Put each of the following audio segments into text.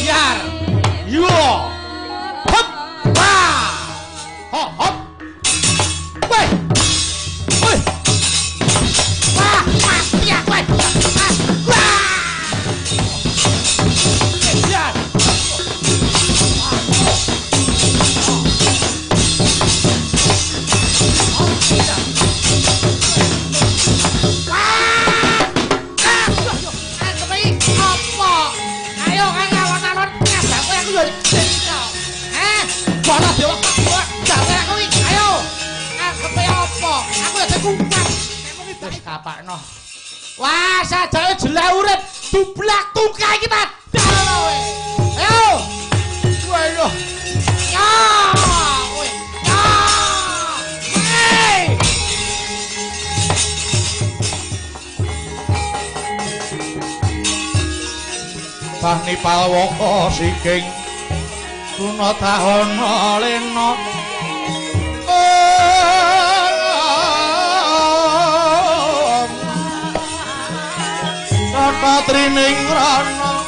Biar. Yo. Hop. Wah. Hop hop. Woi. Woi. Wah, mati aku. Wah. Biar. Wis kapakno. Wah, sajake jelah urip dublak tungkai iki padahal kowe. Ayo. Waduh. Ya, kowe. Ya. Hei. Bahni palwaka siking guna tahana lena. Trining rana.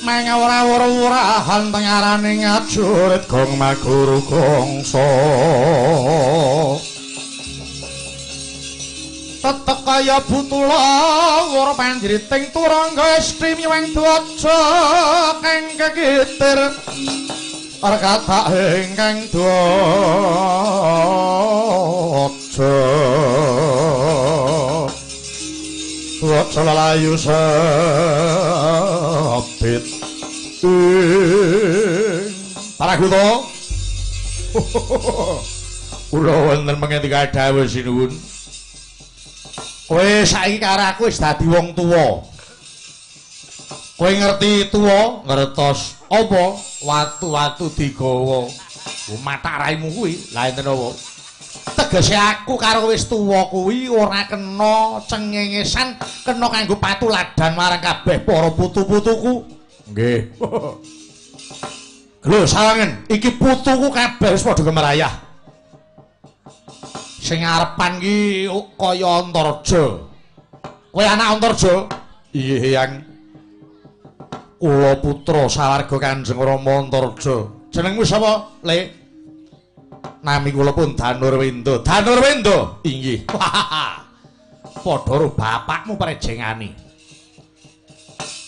Mengawur-awur-wurahan tengarane ngajurit gong maguru gongso. Tetek kaya butulawur panjriting turangga estri miweng dwaja kang kekitir perkata ingkang dwaja. Dwaja lelayu sepit. Paraguto, kula wonten mangendika dawuh sinuwun. Kowe saiki karo aku wis dadi wong tuwa. Kowe ngerti tuwa, ngertos apa watu-watu digawa. Matak raimu kuwi, lha enten apa? Tegese aku karo wis tuwa kuwi ora kena cengengesan, kena kanggo patuladan marang kabeh para putu-putuku. Nggih. Lho sawangen, iki putuku kabeh wis padha kemerayah. Sing arepan ki kaya Antarja. Kowe anak Antarja? Iya, Hyang. Kula putra sawarga Kanjeng Rama Antarja. Jenengmu sapa, Le? Nami kula pun Danurwenda. Danurwenda? Inggih. Padha karo bapakmu prejengane.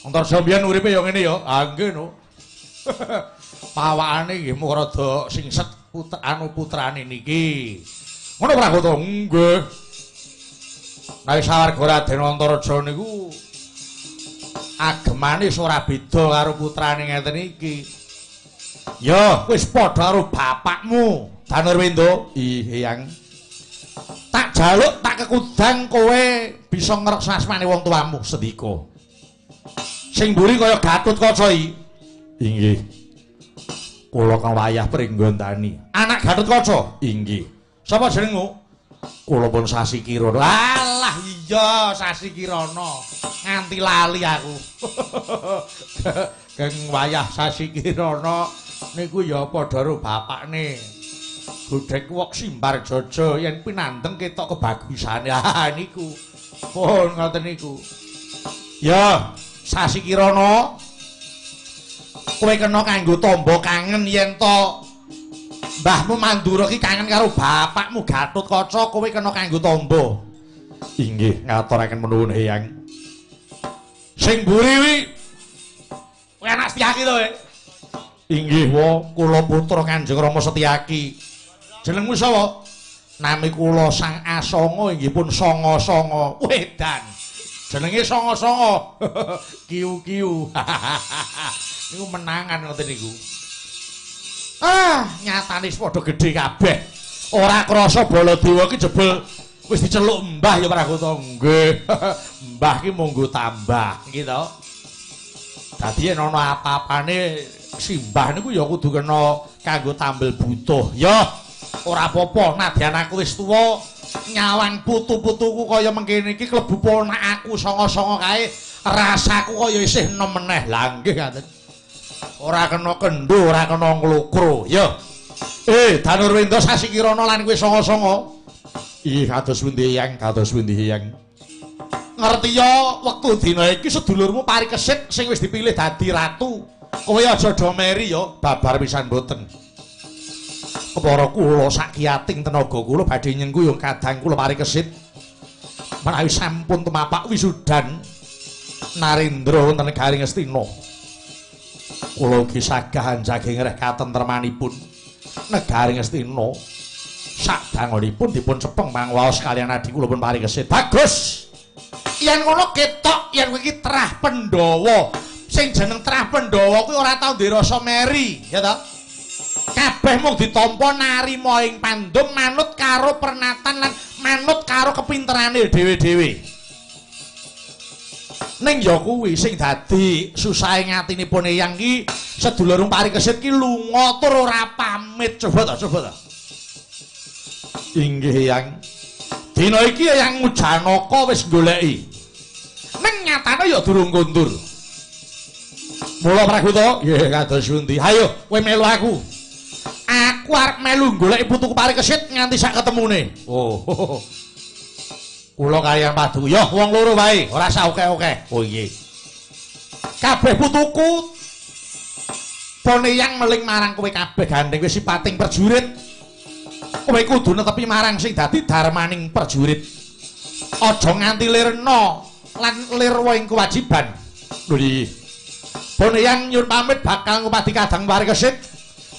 Antarja mbiyen uripe ya ngene ya. Ah nggih no. Pawakane nggih mung rada singset anu putrane niki. Ngono Pragoto? Nggih. Nek sawarga Raden Antarja niku agemane wis ora beda karo putrane ngeten iki. Ya, wis padha karo bapakmu, Danurwenda. Iya, Hyang. Tak jaluk tak kekudang kowe bisa ngreksa asmane wong tuamu sendika. Sing mburi kaya Gatotkaca iki. Inggih. Kula kang wayah Pringgondani. Anak Gatotkaca? Inggih. Sapa jenengmu? Kula pun Sasi Kirana. Alah iya, Sasi Kirana. Nganti lali aku. Geng wayah Sasi Kirana niku ya padha karo bapakne. Godhek wok simbar jaja yen pinandeng ketok kebagusane. Ah niku. Pun ngoten niku. Ya, Sasi Kirana. Kowe kena kanggo tamba kangen yen to mbahmu Mandura ki kangen karo bapakmu Gatotkaca, kowe kena kanggo tamba. Inggih, ngaturaken menuwun Hyang. Sing mburi kuwi kowe anak Setyaki to, kowe? Inggih, wa, kula putra Kanjeng Rama Setyaki. Jenengmu sapa? Nami kula Sang Asanga inggih pun Sanga-sanga. Wedan. Jenenge Sanga-sanga. Kiu-kiu. Niku menangan ngoten niku. Ah, nyatane wis padha gedhe kabeh. Ora krasa Baladewa ki jebul wis diceluk mbah ya Pragoto. Nggih. Mbah ki monggo tambah nggih to. Dadi yen ana apa-apane simbah niku ya kudu kena kanggo tambel butuh. Ya, ora apa-apa nadyan aku wis tuwa nyawang putu-putuku kaya mengkene iki klebu ponak aku sanga-sanga kae rasaku kaya isih enom meneh. Lah nggih ngaten. Ora kena kendho, ora kena nglukro. Ya. Danurwenda Sasi Kirana lan kowe sanga-sanga. Ih, kados pundi Hyang, kados pundi Hyang. Ngerti ya wektu dina iki sedulurmu Parikesit sing wis dipilih dadi ratu. Kowe aja do meri ya, babar pisan mboten. Kepara kula sakiyating tenaga kula badhe nyengkuyung kadang kula Parikesit. Menawi sampun tumapak wisudan Narendra wonten negari Ngastina. Kula ugi sagah anjage ngreh katentremanipun negari Ngastina. Sadangunipun dipun cepeng mangwaos kaliyan adi kula pun Parikesit. Bagus. Yen ngono ketok yen kowe iki trah Pandhawa. Sing jeneng trah Pandhawa kuwi ora tau ndirasa meri, ya ta? Kabeh mung ditampa narima ing pandum manut karo pernatan lan manut karo kepinterane dhewe-dhewe. Ning ya kuwi sing dadi susahe ngatinipun Eyang ki sedulur Parikesit ki lunga tur ora pamit. Coba ta, coba ta. Inggih Eyang. Dina iki Eyang Janaka wis goleki. Ning nyatane ya durung kondur. Mula Pragoto, nggih kados pundi? Hayo, kowe melu aku. Aku arep melu goleki putuku Parikesit nganti sak ketemune. Oh. Kula kaliyan padu. Ya wong loro wae, ora usah akeh-akeh. Oh nggih. Kabeh putuku pone yang meling marang kowe kabeh gandeng wis sipating prajurit. Kowe kudu netepi marang sing dadi darmaning prajurit. Aja nganti lirna lan lirwa ing kewajiban. Lho iki. Pone yang nyuwun pamit bakal ngupadi kadang Parikesit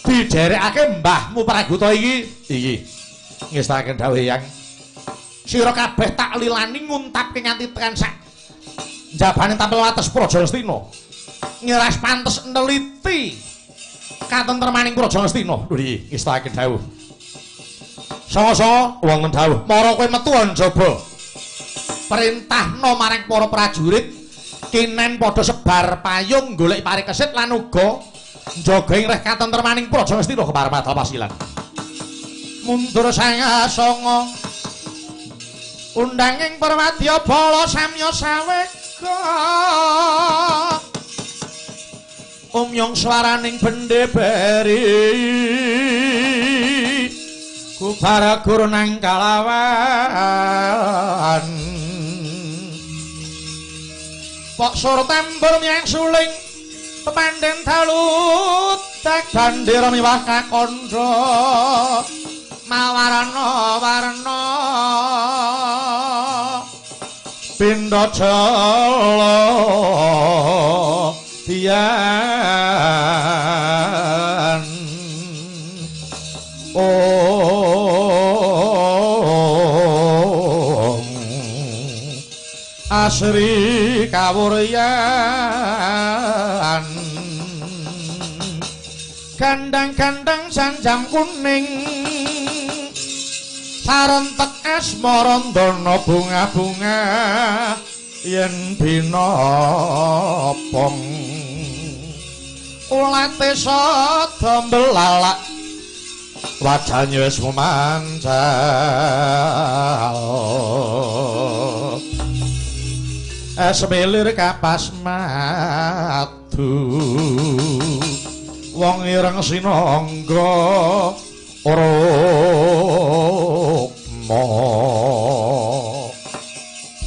diderekake mbahmu Pragoto iki. Iki. Ngestakaken dawuh Eyang. Sira kabeh tak lilani nguntapke nganti tekan sak njabane tapel wates Praja Ngastina. Ngiras pantes neliti katentremaning Praja Ngastina. Lho iki ngestakaken dawuh. Sanga-sanga wonten dawuh. Mara kowe metu njaba. Perintahna marang para prajurit kinen padha sebar payung golek Parikesit lan uga njaga ing reh katentremaning Praja Ngastina keparmadha pasilan. Mundur sanga-sanga undanging perwadya bala samya sawega umyong swaraning bendhe beri kubaragur nang kalawan pok sur tambur miyang suling pepandhen dalu tek bandera miwah kakandha mawarna warna pindha jala dian om asri kawuryan gandang-gandang sanjang kuning sarentek asmarandana bunga-bunga yen binopong ulate sada mbelalak wajahnya wis memancal semilir kapas madu wong ireng sinangga rukma.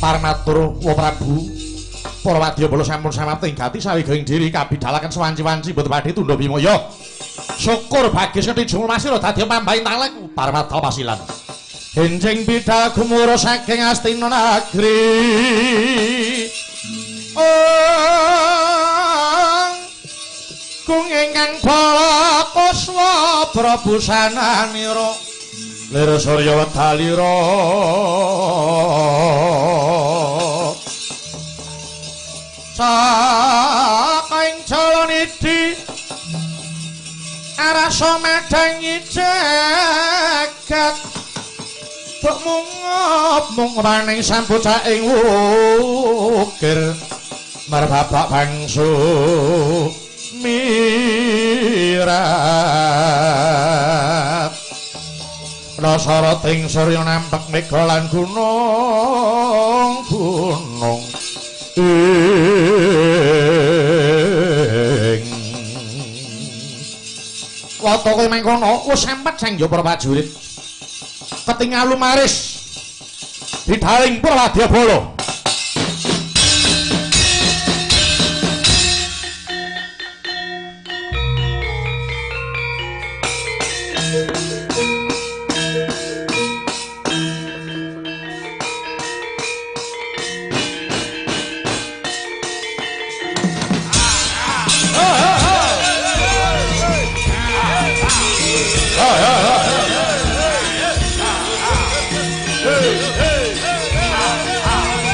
Parmatur wa Prabu para wadyabala sampun samapta ing gati sawigaing diri kabidhalaken sewanci-wanci boten badhe tundha bima. Ya syukur bagis seti jumul masira dadi pambaing talek parmata pasilan. Enjing bidhal gumura saking Astina nagri. Kung ingkang bala kuswa prabusananira lir surya wedalira sakaing jalanidhi arasa madhangi jagat bok mungop mung raning sampuca ing wukir marbabak bangsu mirat rasarating surya nampak mega lan gunung gunung ing wata kowe mangkono wis sempet sang ya para prajurit ketingal lumaris bidhaling Prawadyabala. Hey, hey, hey, hey, hey.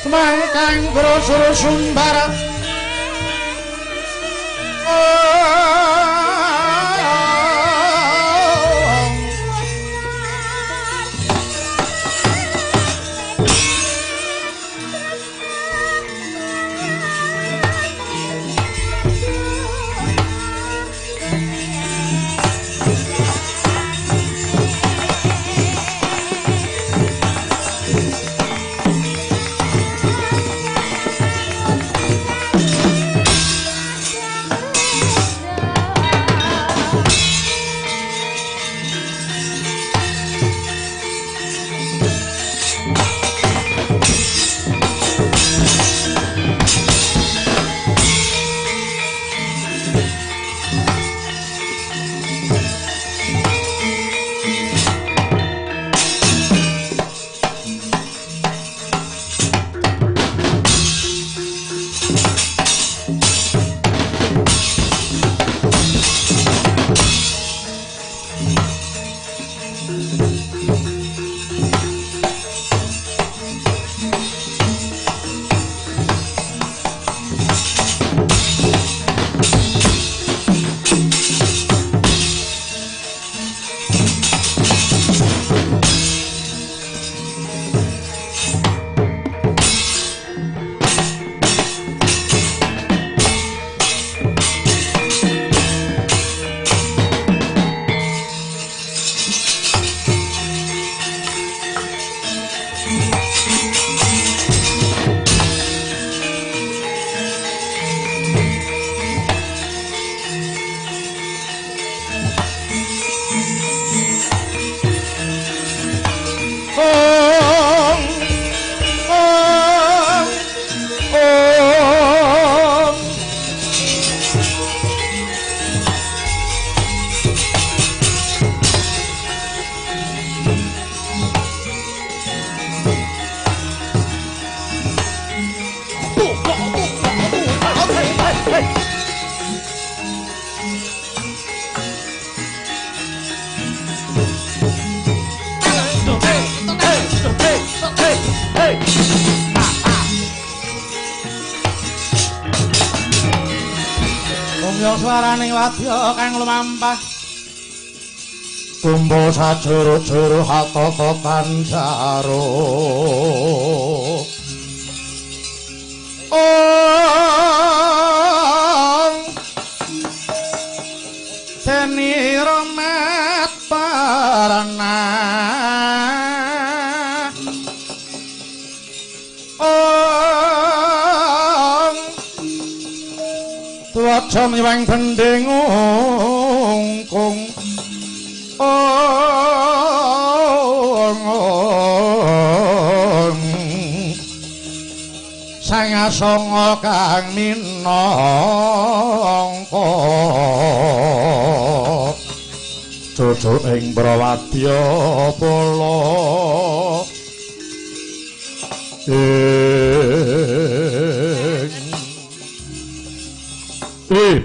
Semangkang grosoro sumbara. Suarane wadya kang lumampah kumpul sajero-jero hatata tanjaro. Om Tenira mat parana. Tuwaja miwang bending ungkung. Ong Sanga songo kang minangka cucuk ing Brawadya pala.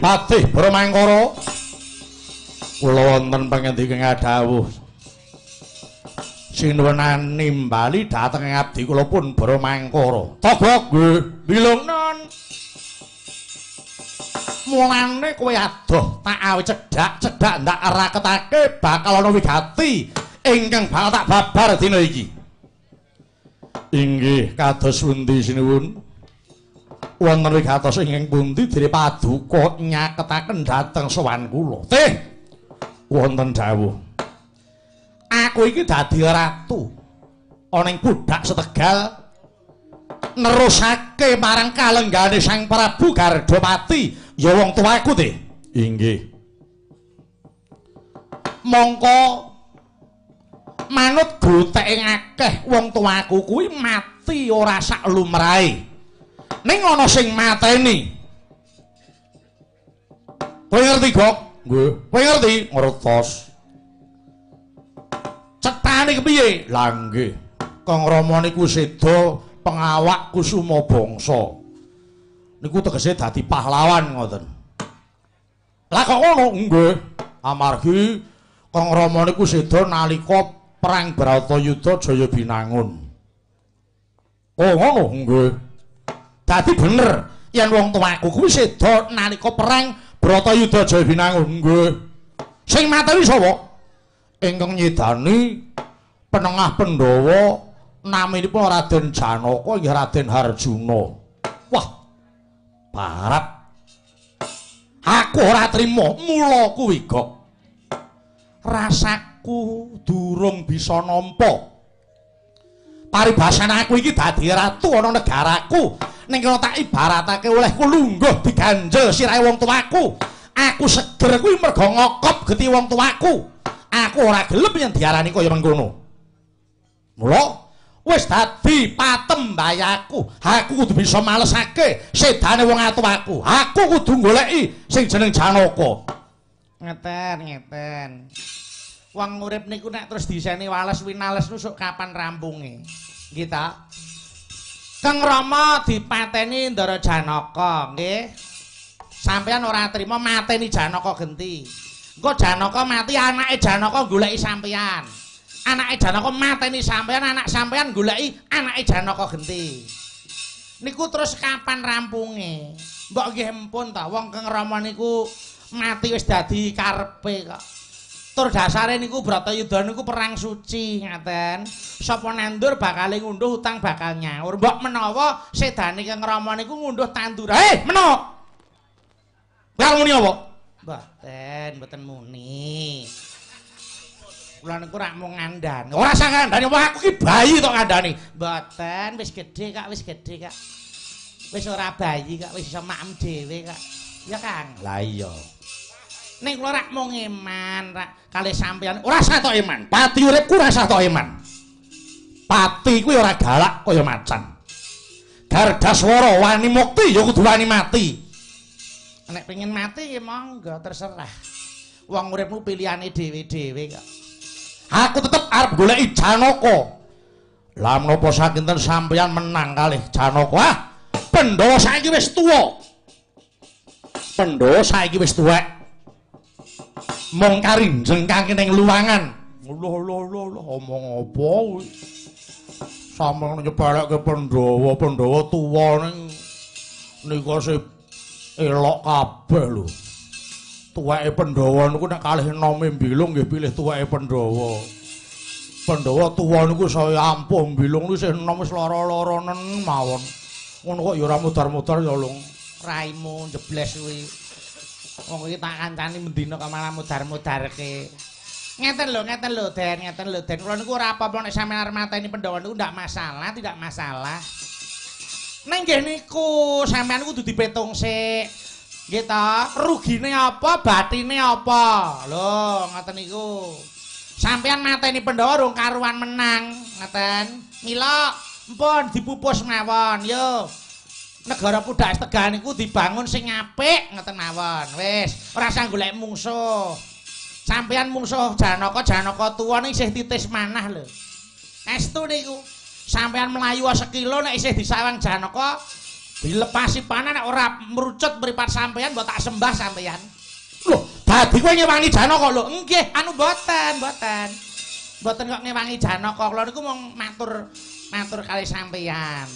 Patih Brahmangkara, kula wonten pangendika ngadhawuh sinuwunan nimbali dhateng abdi kula pun Brahmangkara. Togok nggih, bilungnon. Mulane kowe adoh tak awe cedhak-cedhak ndak raketake bakal ana wigati ingkang bakal tak babar dina iki. Inggih, kados pundi sinuwun? Wonten wigatos ingkang pundi dene paduka nyaketaken dhateng sowan kula. Teh, wonten dawuh. Aku iki dadi ratu ana ing Budhak Setegal nerusake marang kalenggane Sang Prabu Gardapati ya wong tuaku teh. Inggih. Mongko manut goteke akeh wong tuaku kuwi mati ora sak lumrahe. Ning ana sing mateni. Kowe ngerti, Gok? Nggih. Kowe ngerti? Ngertos. Cetane kepiye? Lah nggih. Kang Rama niku seda pengawak Kusuma Bangsa. Niku tegese dadi pahlawan ngoten. Lah kok ngono? Nggih. Amargi Kang Rama niku seda nalika perang Bratayuda Jaya Binangun. Oh ngono? Nggih. Dadi bener yen wong tuaku kuwi seda nalika perang Bratayuda Jaya Binangun. Nggih. Sing mateni sapa? Ingkang nyidani penengah Pandhawa naminipun Raden Janaka inggih Raden Harjuna. Wah. Barat. Aku ora trima, mula kuwi kok. Rasaku durung bisa nampa. Paribasan aku iki dadi ratu ana negaraku. Ning kena tak ibaratake olehku lungguh diganjel sirahe wong tuaku. Aku seger kuwi merga ngokop geti wong tuaku. Aku ora gelem yen diarani kaya mengkono. Mula wis dadi patembayaku. Aku kudu bisa malesake sedane wong tuaku. Aku kudu goleki sing jeneng Janaka. Ngeten, ngeten. Wong urip niku nek terus diseni wales winales nusuk kapan rampunge. Nggih ta? Kang Rama dipateni Ndara Janaka, nggih. Sampeyan ora trima mateni Janaka genti. Engko Janaka mati, anake Janaka goleki sampeyan. Anake Janaka mateni sampeyan, anak sampeyan goleki anake Janaka genti. Niku terus kapan rampunge? Mbok nggih empun ta, wong Kang Rama niku mati wis dadi karepe kok. Tur dasare niku Bratayuda niku perang suci ngaten. Sapa nandur bakal ngunduh utang bakal nyaur. Mbok menawa sedane Kang Rama niku ngunduh tanduran. Meno. Kal muni apa? Mboten, mboten muni. Kula niku rak mung ngandani. Ora usah ngandani, wong aku ki bayi tok ngandani. Mboten, wis gedhe kak, wis gedhe kak. Wis ora bayi kak, wis iso maem dhewe kak. Ya Kang. Lah iya. Ning kula rak mung eman rak kalih sampeyan. Ora usah tok eman. Pati uripku ora usah tok eman. Pati kuwi ora galak kaya macan. Gardaswara wani mukti ya kudu wani mati. Nek pengen mati ya monggo terserah. Wong uripmu pilihane dhewe-dhewe kok. Aku tetep arep goleki Janaka. Lah menapa sakinten sampeyan menang kalih Janaka? Ah, Pandhawa saiki wis tuwa. Pandhawa saiki wis tuwek. Mung karinjeng kang ning luwangan. Lho lho lho lho omong apa kuwi? Sampeyan nyepelekke Pandhawa, Pandhawa tuwa ning nika sing elok kabeh lho. Tuweke Pandhawa niku nek kalih enome mbilung nggih pilih tuweke Pandhawa. Pandhawa tuwa niku saya ampuh mbilung niku isih enom wis lara-laranen mawon. Ngono kok ya ora mudar-mudar ya lung. Raimu jebles kuwi. Wong iki tak kancani mendina kok malah mudar-mudarke. Ngeten lho, Den, ngeten lho, Den. Kula niku ora apa-apa nek sampeyan arep mateni Pandhawa niku ndak masalah, tidak masalah. Ning nggih niku sampeyan kudu dipetung sik. Nggih ta? Rugine apa, batine apa? Lho, ngoten niku. Sampeyan mateni Pandhawa rung karuan menang, ngoten. Mila empun dipupus mawon, yo. Negara Pudhak Tegal niku dibangun sing apik ngoten mawon. Wis, ora usah golek mungsuh. Sampeyan mungsuh Janaka, Janaka tuwa ning isih titis manah lho. Estu niku. Sampeyan mlayu sekilo nek isih disawang Janaka dilepasi panah nek ora merucut mripat sampeyan mbok tak sembah sampeyan. Lho, dadi kowe ngewangi Janaka lho? Nggih, anu mboten, mboten. Mboten kok ngewangi Janaka. Kula niku mung matur kalih sampeyan.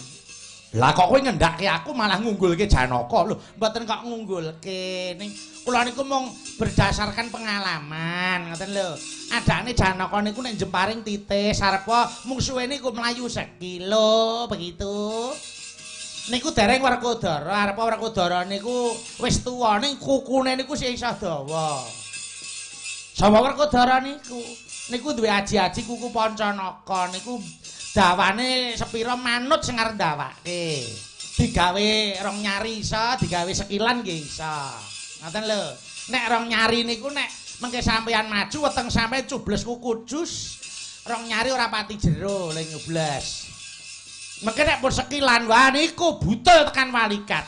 Lah kok kowe ngendhake aku malah ngunggulke Janaka lho? Mboten kok ngunggulke. Ning kula niku mung berdasarkan pengalaman, ngoten lho. Adane Janaka niku nek jemparing titis arepa mungsuhe niku mlayu sekilo begitu. Niku dereng Werkudara, arepa Werkudara niku wis tuwa ning kukune niku sih isih dawa. Sapa Werkudara niku? Niku duwe aji-aji kuku Pancanaka niku dawane sepira manut sing arep ndawake. Digawe rong nyari iso, digawe sekilan nggih iso. Ngoten lho. Nek rong nyari niku nek mengke sampeyan maju weteng sampeyan cubles kuku jus, rong nyari ora pati jero le nyebles. Mengke nek pun sekilan wah niku butel tekan walikat.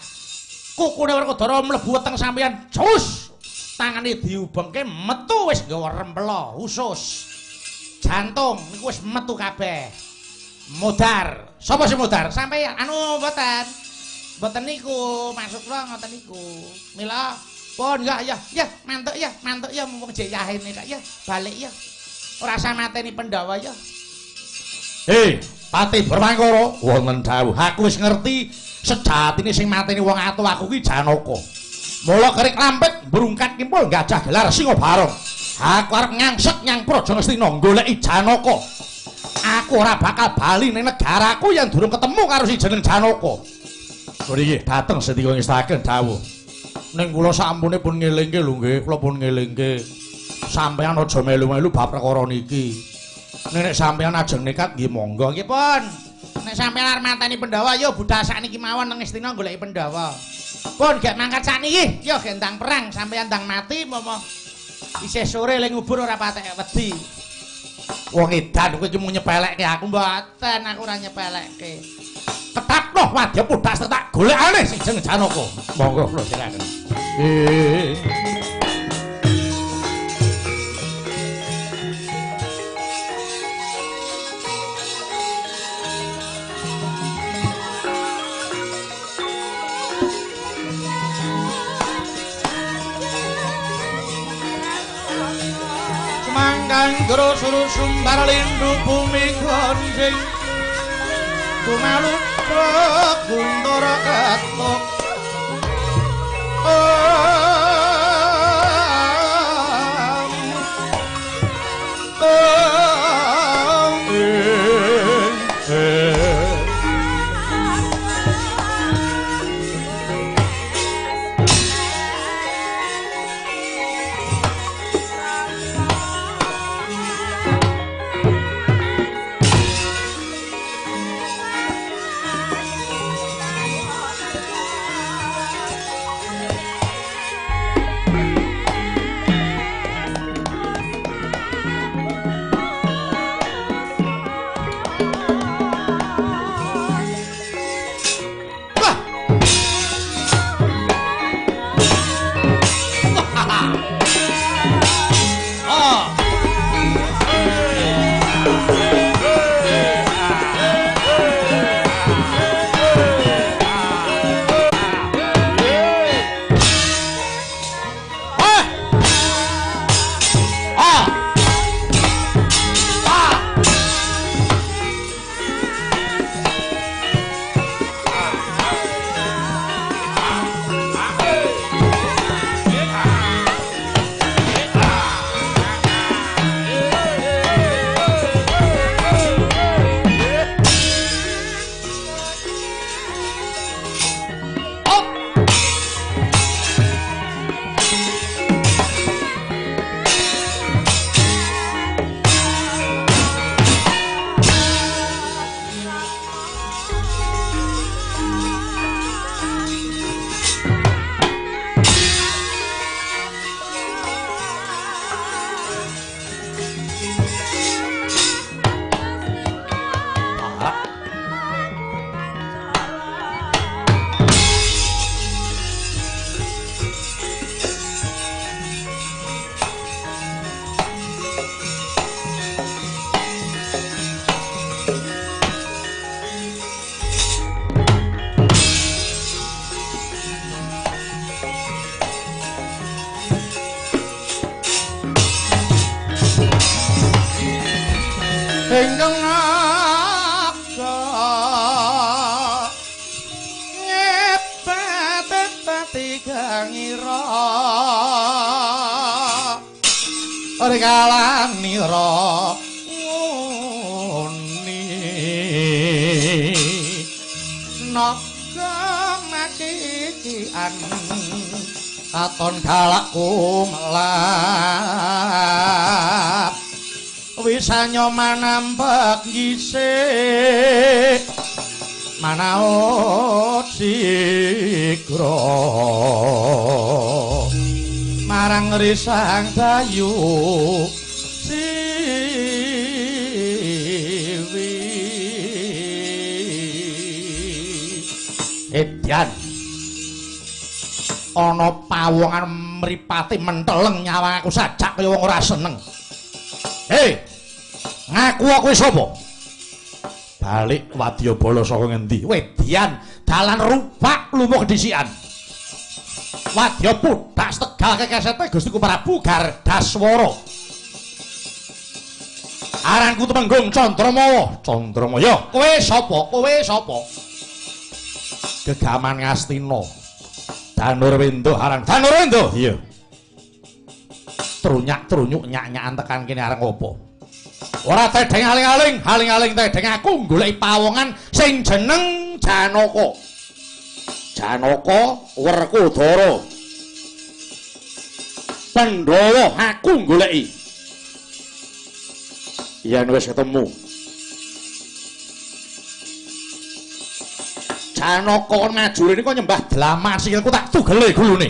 Kukune Werkudara mlebu weteng sampeyan jus. Tangane diubengke metu wis nggawa rempelo usus. Jantung niku wis metu kabeh. Modar. Sapa sing modar? Sampeyan. Anu mboten. Mboten niku, maksud kula ngoten niku. Mila pun ya ya ya mantuk ya mumpung jek yahene kak ya balik ya. Ora usah mateni Pandhawa ya. Hei, Patih Bermangkara, wonten dawuh. Aku wis ngerti sejatine sing mateni wong atu aku ki Janaka. Mula kerik lampet brungkat kimpul gajah gelar singa barong. Aku arep ngangsek nyang Praja Ngastina goleki Janaka. Aku ora bakal bali ning negaraku yang durung ketemu karo si jeneng Janaka. Nggih, dateng sedika ngestaken dawuh. Ning kula sampune pun ngelingke lho nggih, kula pun ngelingke. Sampeyan aja melu-melu bab perkara niki. Nek sampeyan ajeng nekat nggih monggo. Nggih pun. Nek sampeyan arep mateni Pandhawa yo budhal sakniki mawon nang Ngastina goleki Pandhawa. Pun gek mangkat sakniki, yo gek ndang perang, sampeyan ndang mati momo isih sore le ngubur ora patek wedi. Wong edan kowe iki mung nyepelekke aku. Mboten, aku ora nyepelekke. Ketapno wadya pudhas tak golekane sing jeneng Janaka. Monggo kula dherekaken. Mangkang suru sumbar lindu bumi gonjing kumalutruk guntara ketuk Ingkang naga ngepet-peti gangira rikalanira nguni naga makikian katon galak kumlap wisanya manampek ngisik manaut sigra marang risang dayu siwi. Edyan ana pawongan mripate menteleng nyawang aku sajak kaya wong ora seneng. Hei, ngaku aku sapa? Balik wadyabala saka ngendi? Wedyan Dalan rupak lumuh kedisian. Wadya pudhak Tegal kekesete Gustiku Prabu Gardaswara. Aranku Tumenggung Candramawa. Candramaya, kowe sapa? Kowe sapa? Gegaman Ngastina. Danurwenda aran. Danurwenda? Iya. Trunyak-trunyuk nyak-nyakan tekan kene areng apa? Ora tedheng aling-aling, aling-aling tedheng aku goleki pawongan sing jeneng Janaka. Janaka Werkudara. Pandhawa aku goleki. Yen wis ketemu Janaka kon maju rene kok nyembah dlaman sikilku tak tugele gulune.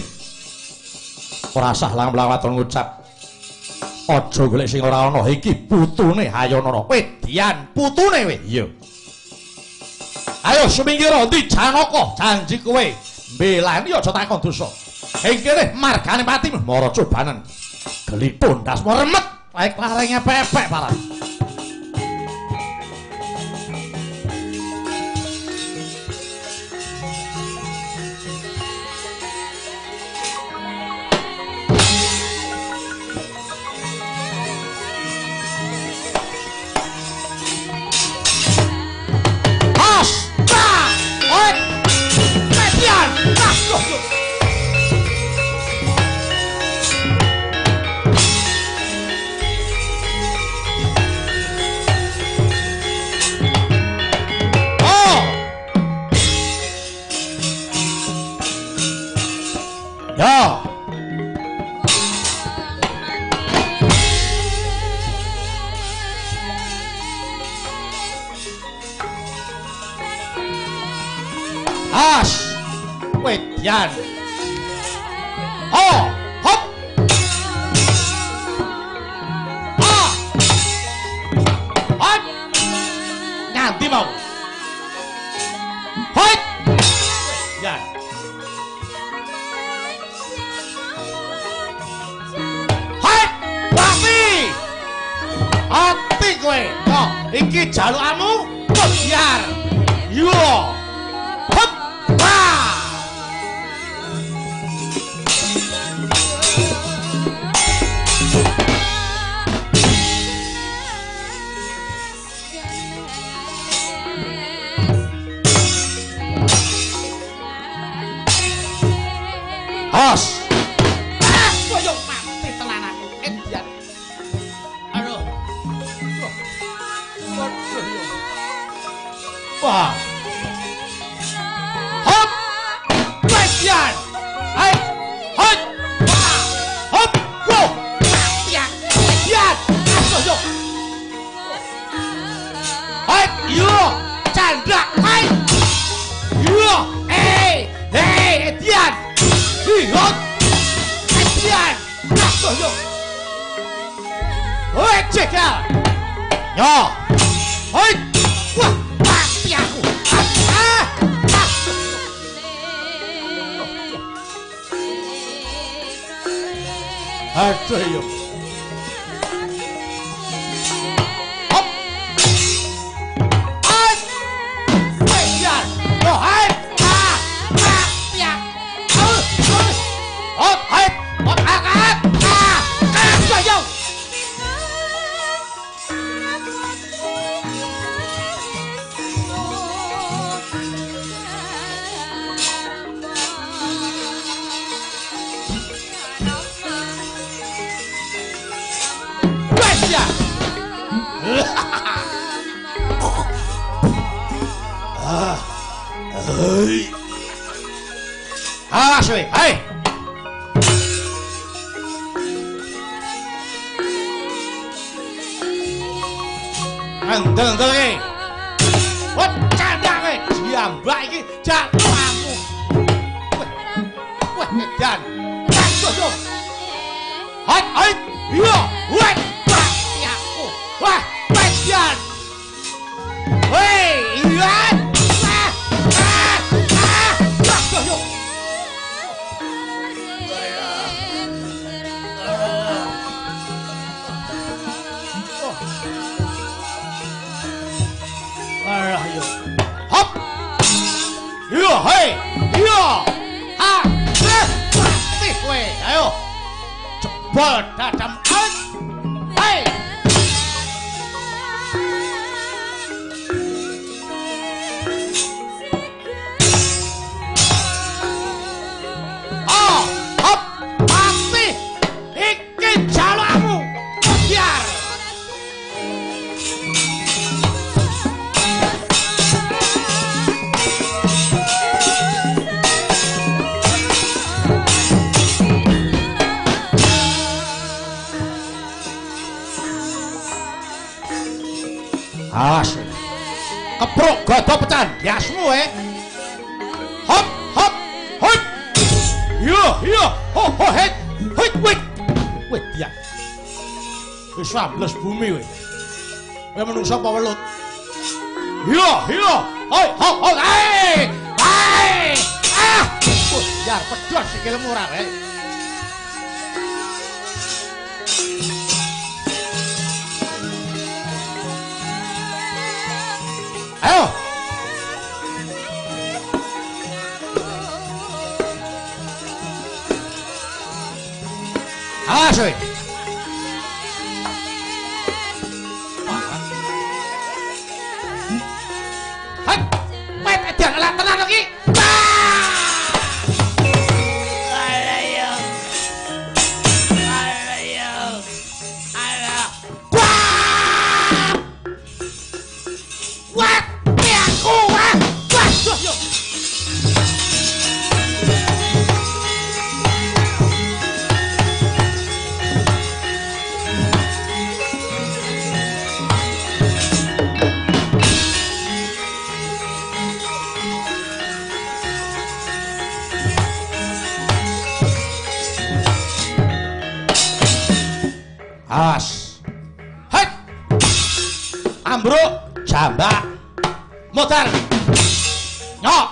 Ora sah lang-lang waton ngucap. Aja golek sing ora ana iki putune Hayanana. Wedian putune kowe. Iya. Ayo sumingkir ndi Janaka, janji kowe mbelani aja takon dosa. Ing kene margane pati mara cobanen. Gelipun ndasmu remet, laek larenge pepek parah. Ya. As. Wedian. Oh, hop. Ah. Hop. Nganti mau. Hop. Wedian. Ati kowe. Yo, iki jalukanmu biar. Yo. Hop. Wah. Os. Ah, koyo mati tenan aku. Edian. Aduh. Wah. Hop. Wedian. Hai. Hop. Wah. Hop. Go. Mati aku. Wedian. Aduh yo. Hai. Yo. Chandra. Hai. Yo. Eh. Hei, Edian. Hot. Edian. Aduh yo. Hoi, cekel. Yo. Hoi. Wah, mati aku. Ah. Aduh yo. Hop. Hai. Wedian. Yo, hai. Ah. Mati aku. Hop, hai. Hop, ah, ah. Ah. Ah, yo. Awas kowe, hai. Andel-andel iki. Wah, candha kowe, jambak iki jalukanmu. Wah, edan. Aduh yo. Hai, hai. Yo, wah, mati aku. Wah, edan. Hei, iya. Ah, ah, ah. Aduh yo. Hop. Yo. Jebol dadam. Hei. Oh, hop, mati. Iki jalukmu. Biar. Awas. Keprok godho pecah ndasmu eh. Hop hop hop. Yo yo ho ho het. Hit wit. Wit ya. Wis ambles bumi kowe. Kowe menungso apa welut? Yo yo hoi ho ho eh. Hai. Ah. Oh, yar pedhot sikilmu ora wae. Ayo. Awas kowe. Hei, wet edan elak tenan iki. Ayo. Ayo. Ayo. Wah. Aku wah. Wah, yo. As. Hei. Ambruk jambak. Mutar. Nyok.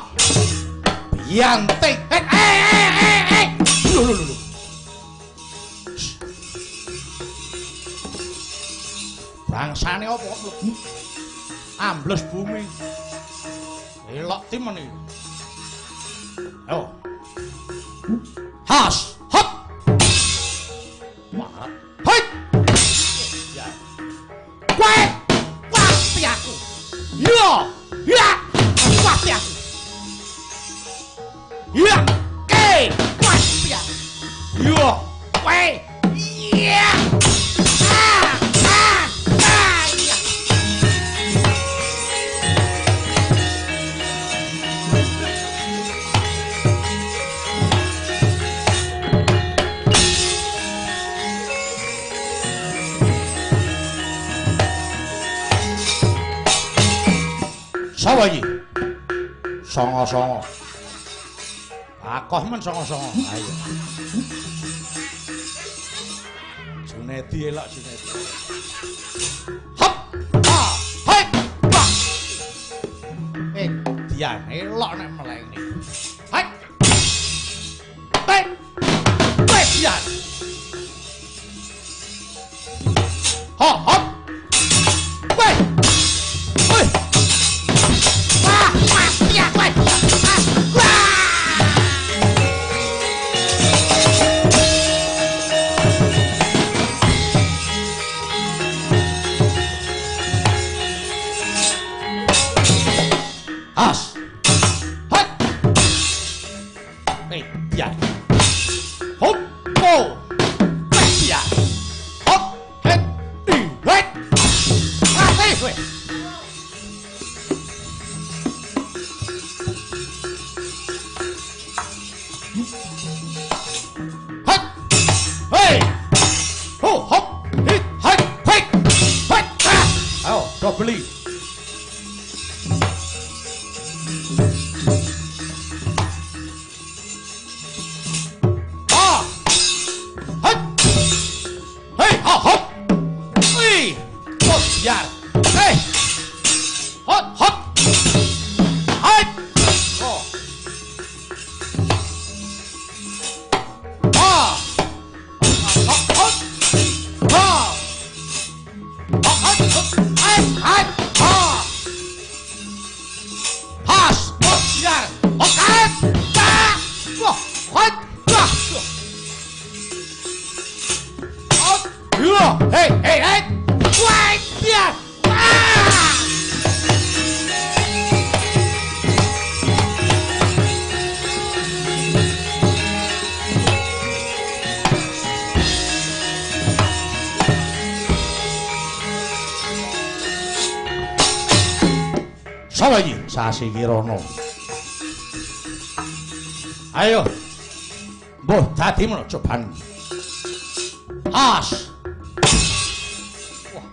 Bianting. Eh. Lho lho lho. Bangsane opo kok mlebu? Ambles bumi. Elok timen iki. Ayo. Has. Hop. Wah. Hoi. Ya. Kowe. Mati aku. Yo. Ya. Mati aku. Ya. Ke. Mati aku. Yo. Kowe. Ya. Ah. Ah. Ah. Ya. Sapa iki? Songo-songo. Akoh men songo-songo. Ayo. Junedi elok Junedi. Hop. Ha. Hoi. Wah. Dian elok nek meleng iki. Hoi. Hei. Weh, Dian. Hop, hop. Weh. Weh. Wah, mati aku. Wah. As. Hot. Ya. Hop. Go. Ya. Hop. Het. I. Het. Mati kowe. Hot. Hei. Ho hop. Hit. Hot. Hit. Hot. Ayo, do beli. Ah. Hot. Hei, ha hop. Hei. Oh, biar. Hei. Hot hop. Hei. Oh. Ah. Hop hop. Ah. Hop hop. Hei, hei. Sasikirana. Ayo. Mbuh dadi mono coban. As. Wah.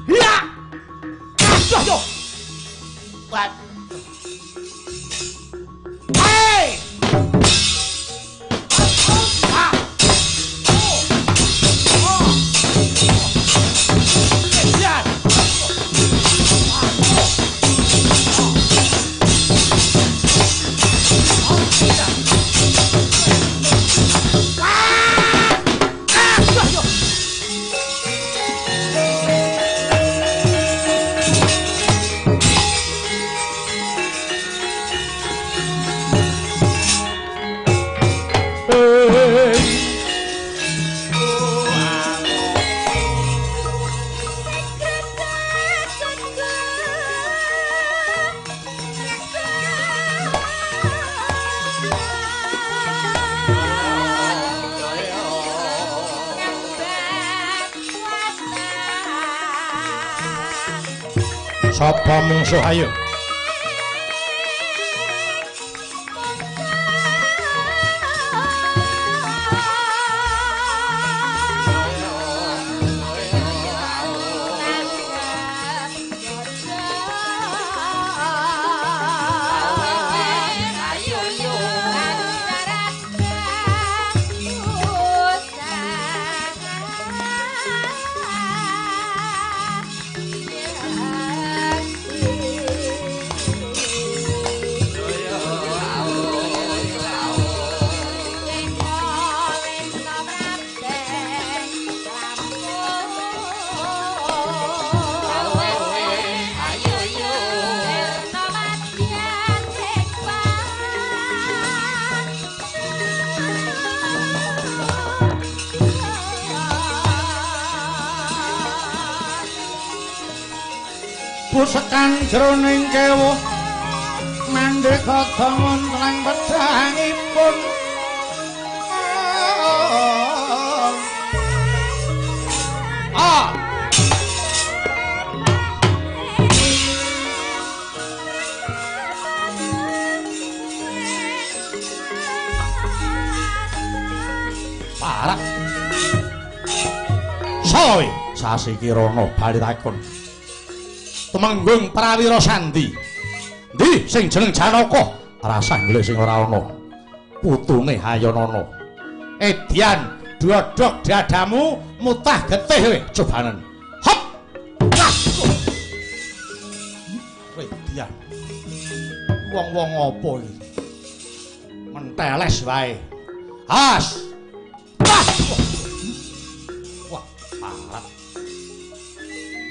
Ya. Aduh yo. Wah. Hey. Ah. Oh. Oh. Ya. Sapa mungsuh ayo? Pusekan jroning kewuh mandheka wonten pedhangipun. Ah. Parah. Soe Sasikirana bali takon. Tumenggung Prawira Sandi. Ndi sing jeneng Janaka? Rasah golek sing ora ana. Putune Hayanana. Edyan dodok dadamu mutah getih kowe cobanen. Hop. Edyan. Wong-wong apa iki? Menteles wae. Has. Wah, parah.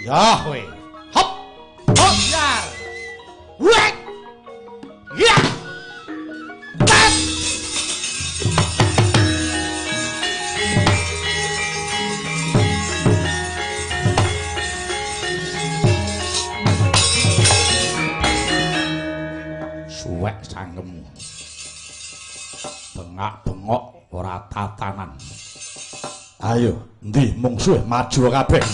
Ya kowe. Hop! Wek! Ya! Tat! Suwek cangkemmu. Bengak-bengok ora tatanan. Ayo, endi mungsuh maju kabeh.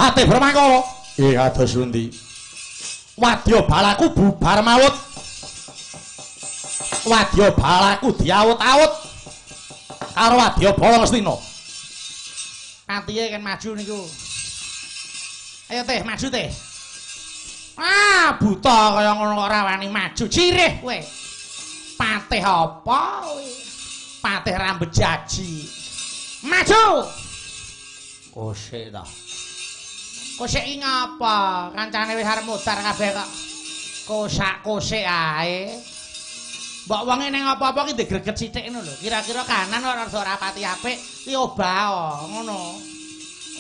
Patih Brahmangkara. Nggih kados pundi? Wadya balaku bubar mawut. Wadya balaku diawut-awut karo wadya bala Ngastina. Patihe kan maju niku. Ayo teh, maju teh. Ah, buta kaya ngono kok ora wani maju. Cirih kowe. Patih apa kowe? Patih rambut jaji. Maju. Kosek ta. Kosek iki ngapa? Kancane wis arep mudhar kabeh kok. Kosak-kosek ae. Mbok wonge ning apa-apa ki digreget sithik ngono lho. Kira-kira kanan ora ora pati apik, ki obah ngono.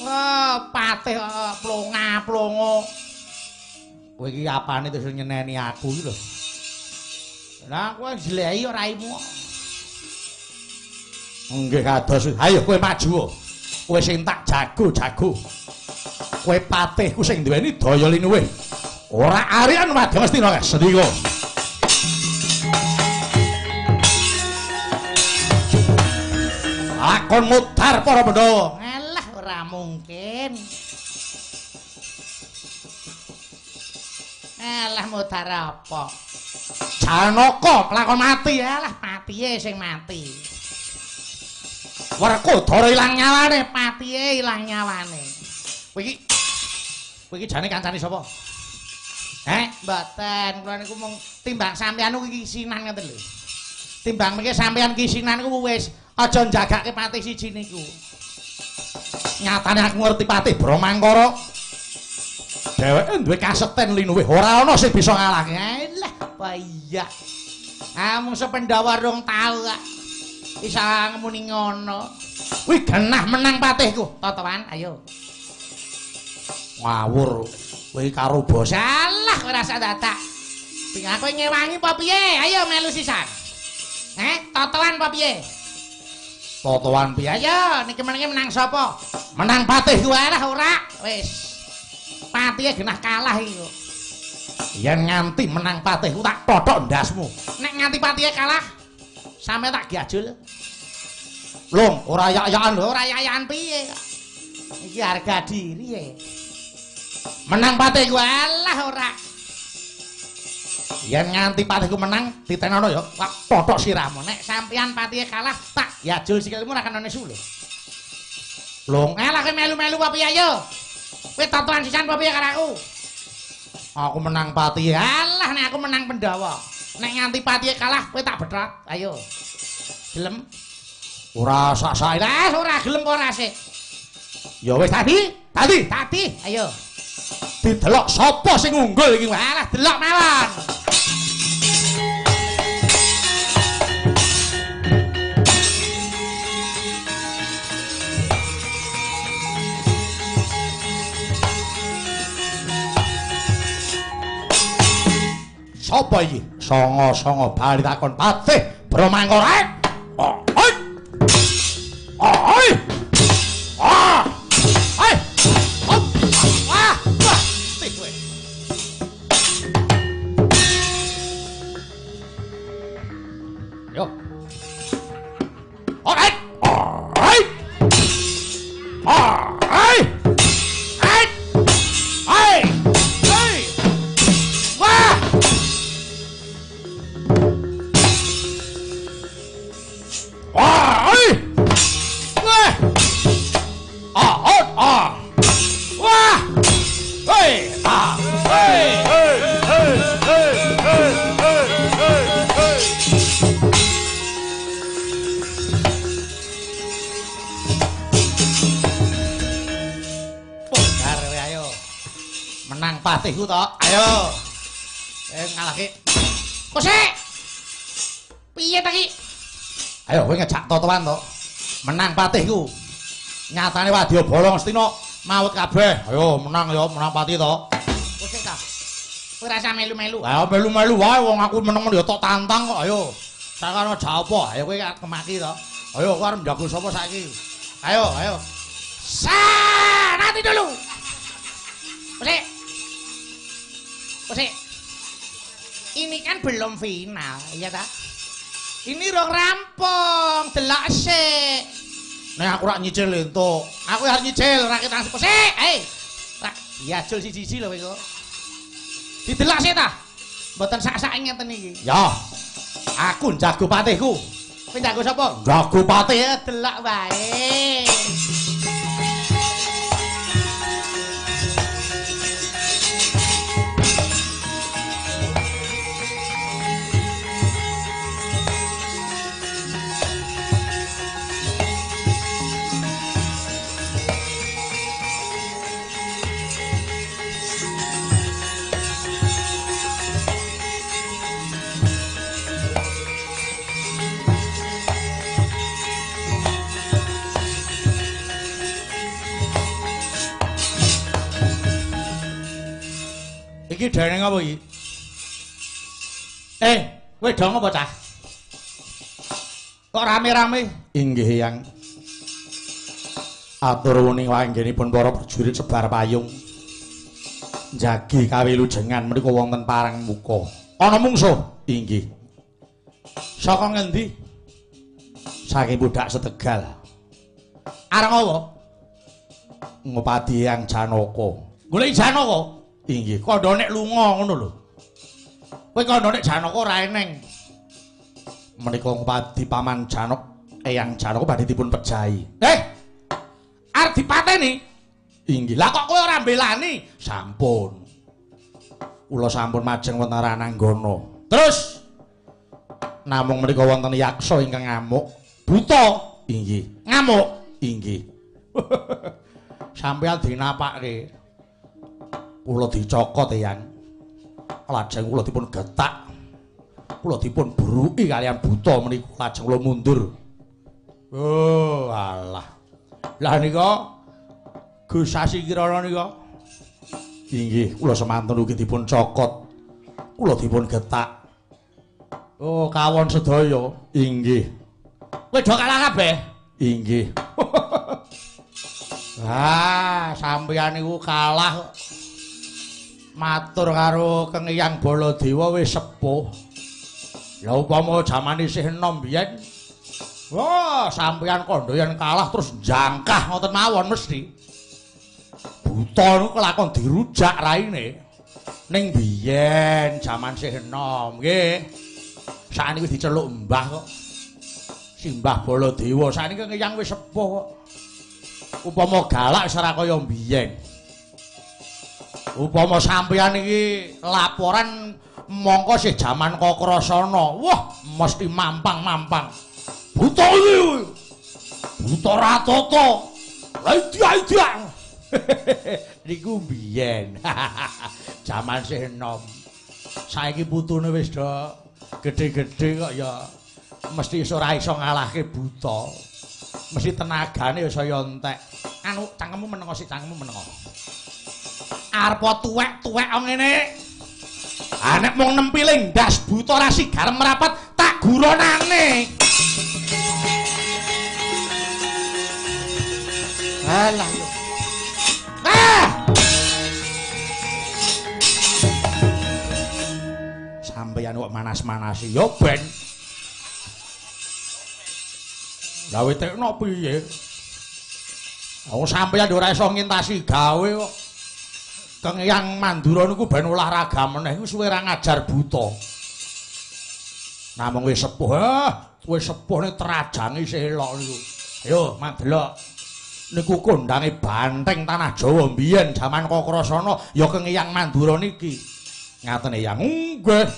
Wah, patih plonga-plongo. Kowe iki apane terus nyeneni aku iki lho. Lah kowe jlehi kok raimu. Nggih kados. Ayo kowe maju. Kowe sing tak jago-jago. Kowe patihku sing duweni daya linuwih. Ora arian wadya Ngastina sendika. Lakon mudhar para Pandhawa. Alah ora mungkin. Alah mudhar apa? Janaka lakon mati. Alah patihe sing mati. Werkudara ilang nyawane, patihe ilang nyawane. Kowe iki jane kancane sapa? Mboten, kula niku mung timbang sampeyan kuwi kisinan ngoten lho. Timbang mengke sampeyan kisinan ku wis aja njagake patih siji niku. Nyatane aku ngerti patih Brahmangkara. Dheweke duwe kasekten linuwih, ora ana sing bisa ngalahke. Alah, iya. Ah mung sependhawa rong tau kok. Isa muni ngono. Kuwi genah menang patihku. Totoan, ayo. Ngawur. Kowe karo bos. Salah kowe rasa dadak. Kowe ngewangi apa piye? Ayo melu sisan. Totoan apa piye? Totoan piye? Ayo, niki menange menang sapa? Menang patihku. Alah ora. Wis. Patihe genah kalah iki kok. Yen nganti menang patihku tak tothok ndasmu. Nek nganti patihe kalah, sampe tak gajul. Lung, ora yak-yakan lho. Ora yak-yakan piye kok. Iki harga diri e. Menang patihku. Alah ora. Yen nganti patihku menang, titenono ya, tak tothok sirahmu. Nek sampeyan patihe kalah, tak yajul sikilmu ora kenane su lho. Lung, alah kowe melu-melu apa piye ayo? Kowe totoan sisan apa piye karo aku? Aku menang patihe. Alah nek aku menang Pandhawa. Nek nganti patihe kalah, kowe tak betrat. Ayo. Gelem? Ora sak-sak. Lah ora gelem ora sik. Ya wis tadi, tadi, ayo. Didelok sapa sing unggul iki? Alah delok mawon. Sapa iki? Songo-songo bali takon patih Brahmangkara. Oi. Oi. Ah. Hai. Hop. Wah, wah, tih kowe. Yo. Oi. Oi. Oi. Hai. Hai. Hei. Wah. Wah, oi. Wah. Ah, oh, ah. Wah. Hei, ah. Hei, hei, hei, hei, hei, hei, hei, hei. Podar kowe ayo. Menang patihku to. Ayo. Ngalahke. Kok sik? Piye ta iki? Ayo kowe ngejak totoan to. Menang patihku. Nyatane wadya bala Ngastina mawut kabeh. Ayo menang ya, menang patih to. Kok sik ta? Kowe rasa melu-melu. Ayo melu-melu wae wong aku meneng ya tok tantang kok. Ayo. Saiki ngejak apa? Ayo kowe kemaki to. Ayo kowe arep njago sapa saiki? Ayo, ayo. Sa, nanti dulu. Kok sik. Kok sik. Ini kan belum final, iya ta? Ini rong rampung, delok sik. Nek aku rak nyicil entuk. Aku arep nyicil, ora ketang sik. Hei. Rak diajul siji-siji lho kowe kok. Didelok sik ta? Mboten sak-sake ngeten iki. Ya. Aku njago patihku. Kowe njago sapa? Njago patih. Ya delok wae. Iki dereng apa iki? Kowe dong apa cah? Kok rame-rame? Inggih, Yang. Atur wuning anggenipun para prajurit sebar payung. Njagi kawilujengan menika wonten parang muka. Ana mungsuh? Inggih. Saka ngendi? Saking Budhak Setegal. Areng apa? Ngopadi Eyang Janaka. Goleki Janaka? Inggih. Kandha nek lunga ngono lho. Kowe kandha nek Janaka ora eneng. Menika ngopadi Paman Janaka, Eyang Janaka badhe dipun pejahi. Arep dipateni? Inggih. Lah kok kowe ora mbelani? Sampun. Kula sampun majeng wonten Rananggana. Terus namung menika wonten yaksa ingkang ngamuk. Buta? Inggih. Ngamuk? Inggih. Sampeyan dinapake. Kula dicokot, Eyang. Lajeng kula dipun getak. Kula dipun bruki kaliyan buta menika lajeng kula mundur. Oh, alah. Lah nika Gus Sasikirana nika. Inggih, kula semanten ugi dipun cokot. Kula dipun getak. Oh, kawon sedaya. Inggih. Kowe do kalah kabeh? Inggih. Ah, sampeyan niku kalah. Matur karo Kang Hyang Baladewa wis sepuh. Lah upama jaman isih enom biyen, wah, sampeyan kandha yen kalah terus jangkah ngoten mawon mesti. Buta niku kelakon dirujak raine. Ning biyen jaman isih enom nggih. Sakniki diceluk mbah kok. Simbah Baladewa sakniki Kang wis sepuh kok. Upama galak wis ora kaya biyen. Upama sampeyan iki laporan mongko sih jaman Kakrasana. Wah, mesti mampang-mampang. Buta iki. Buta ratata. Lah idia-idia. Niku biyen. Jaman sih enom. Saiki putune wis do gedhe-gedhe kok ya mesti iso ora iso ngalahke buta. Mesti tenagane ya saya entek. Anu cangkemmu menengo sik, cangkemmu menengo. Arep tuwek-tuwek ngene. Ah nek mung nempiling ndas buta ora sigar merapat tak guronane. Alah yo. Ah! Sampeyan kok manas-manasi yo ben. Lah wetekno piye? Wong sampeyan ora iso ngintasi gawe kok. Kang Hyang Mandura niku ben olahraga meneh iku suwe ra ngajar buta. Namung wis sepuh, wis sepuh ning terajange isih elok niku. Ayo mandelok. Niku kondange banteng tanah Jawa mbiyen jaman Kakrasana ya Kang Hyang Mandura niki. Ngaten Eyang. Nggih.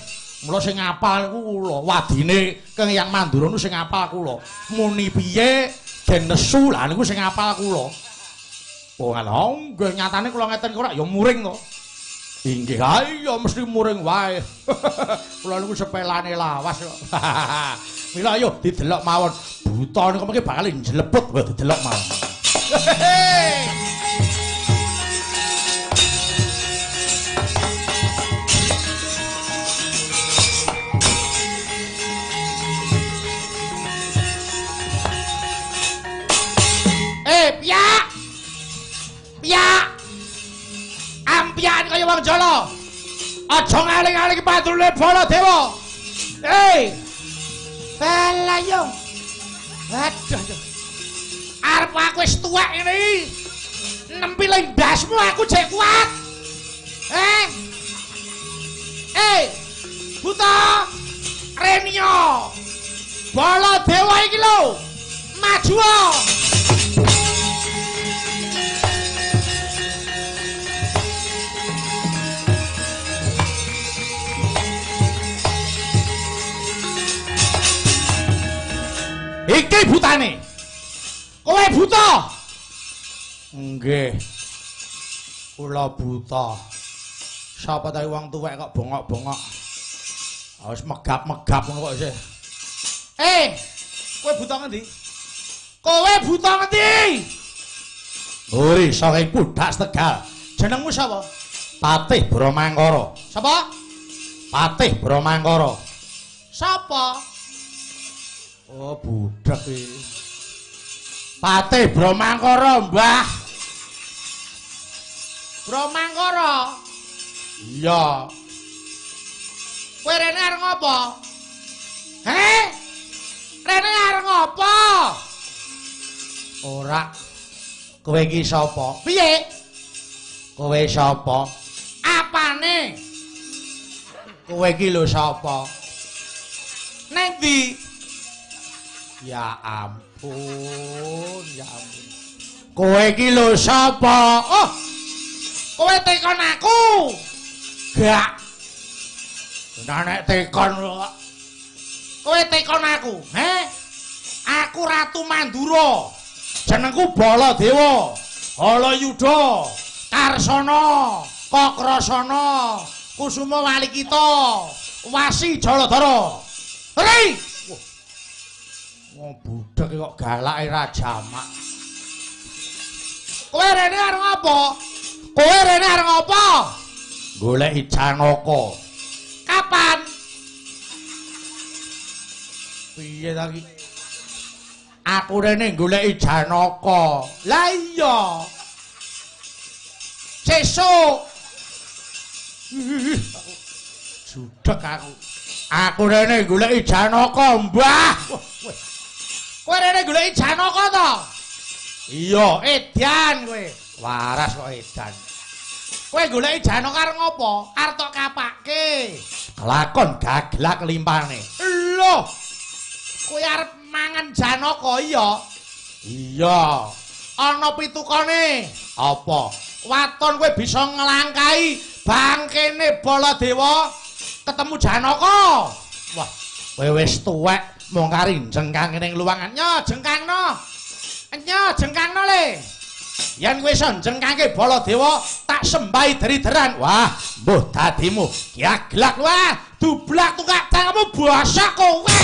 Mula sing ngapal niku kula. Wadine Kang Hyang Mandura niku sing ngapal kula. Muni piye den nesu lah niku sing ngapal kula. Oh, ngono nggih nyatane kula ngeten kok ya muring to. Inggih, ha iya mesti muring wae. Kula niku sepelane lawas kok. Mila ayo didelok mawon. Buta niku mengke bakal njleput wae didelok mawon. Piyak. Piyak. Ampian kaya wong Jala. Aja ngaling-aling padrune Baladewa. Balah yo. Aduh. Arep aku wis tuwek ngene iki. Nempiling ndasmu aku jek kuat. Buta. Renyo. Baladewa iki lho. Maju. Iki butane. Kowe buta? Nggih. Kula buta. Sapa ta wong tuwek kok bongok-bongok. Wis megap-megap ngono kok isih. Kowe buta ngendi? Kowe buta ngendi? Uri saking Budhak Tegal. Jenengmu sapa? Patih Brahmangkara. Sapa? Patih Brahmangkara. Sapa? Oh, budhek iki. Patih Bromangkara, Mbah. Bromangkara? Iya. Kowe rene arep ngopo? Heh? Rene arep ngopo? Ora. Kowe iki sapa? Piye? Kowe sapa? Apane? Kowe iki lho sapa? Neng ndi? Ya ampun, ya ampun. Kowe iki lho sapa? Oh. Kowe tekon aku. Gak. Nah nek tekon kok. Kowe tekon aku, he? Aku Ratu Mandura. Jenengku Baladewa, Halayuda, Karsana, Kakrasana, Kusuma Walikita, Wasi Jaladara. Heri! Wong budhek kok galake ra jamak. Kowe rene arep ngopo? Kowe rene arep ngopo? Goleki Janaka. Kapan? Piye ta iki? Aku rene goleki Janaka. Lah iya. Sesuk. Judek aku. Aku rene goleki Janaka, Mbah. Kowe rene goleki Janaka to? Iya, edan kowe. Waras kok edan. Kowe goleki Janaka arep ngopo? Arep tok kapake. Kelakon gaglak limpane. Lho. Kowe arep mangan Janaka iya? Iya. Ana pitukane. Apa? Waton kowe bisa nglangkahi bangkene Baladewa ketemu Janaka. Wah, kowe wis tuwek mung kari jengkang ning luwangan. Nyo jengkangno. Nyo jengkangno le. Yen kowe iso jengkangke Baladewa tak sembahi deri-deran. Wah, mbuh dadimu gaglak. Wah, dublak tukak cangkemmu bosok kowe.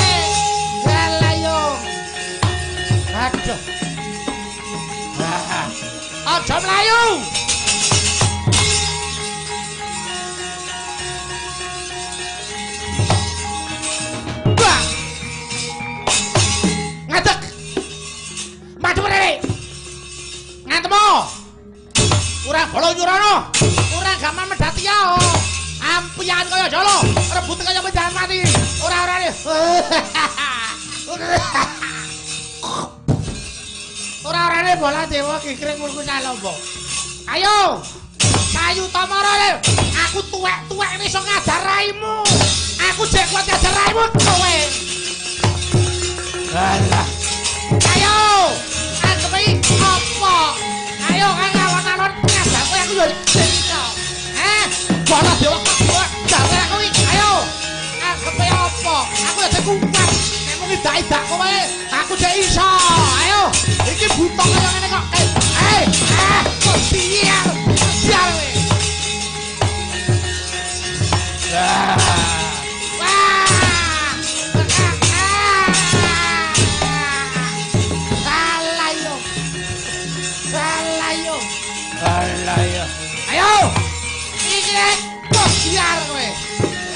Alah yo. Aduh. Aja mlayu. Wah. Ngadeg. Maju rene. Ngantemo. Kurang bala nyurana. Kurang gaman medhati ya. Ampian kaya jala, rebut kaya penjahat mati. Ora-ora. Ora-orane Baladewa kikring mulku Salombo. Ayo. Kayu Tamara le. Aku tuwek-tuwek iso ngajar raimu. Aku jek kuat ngajar raimu kowe. Alah. Ayo. Antepi apa? Ayo kang alon-alon ngajar kowe aku yo iso. Eh, Baladewa kuat gawe aku iki. Ayo. Antepi apa? Aku yo jek kuat. Nek mung idak-idak kowe, aku jek iso. Ayo. Iki buta kaya ngene kok. Kok biar. Biar kowe. Wah. Alah yo. Alah yo. Alah yo. Ayo. Iki kok biar kowe.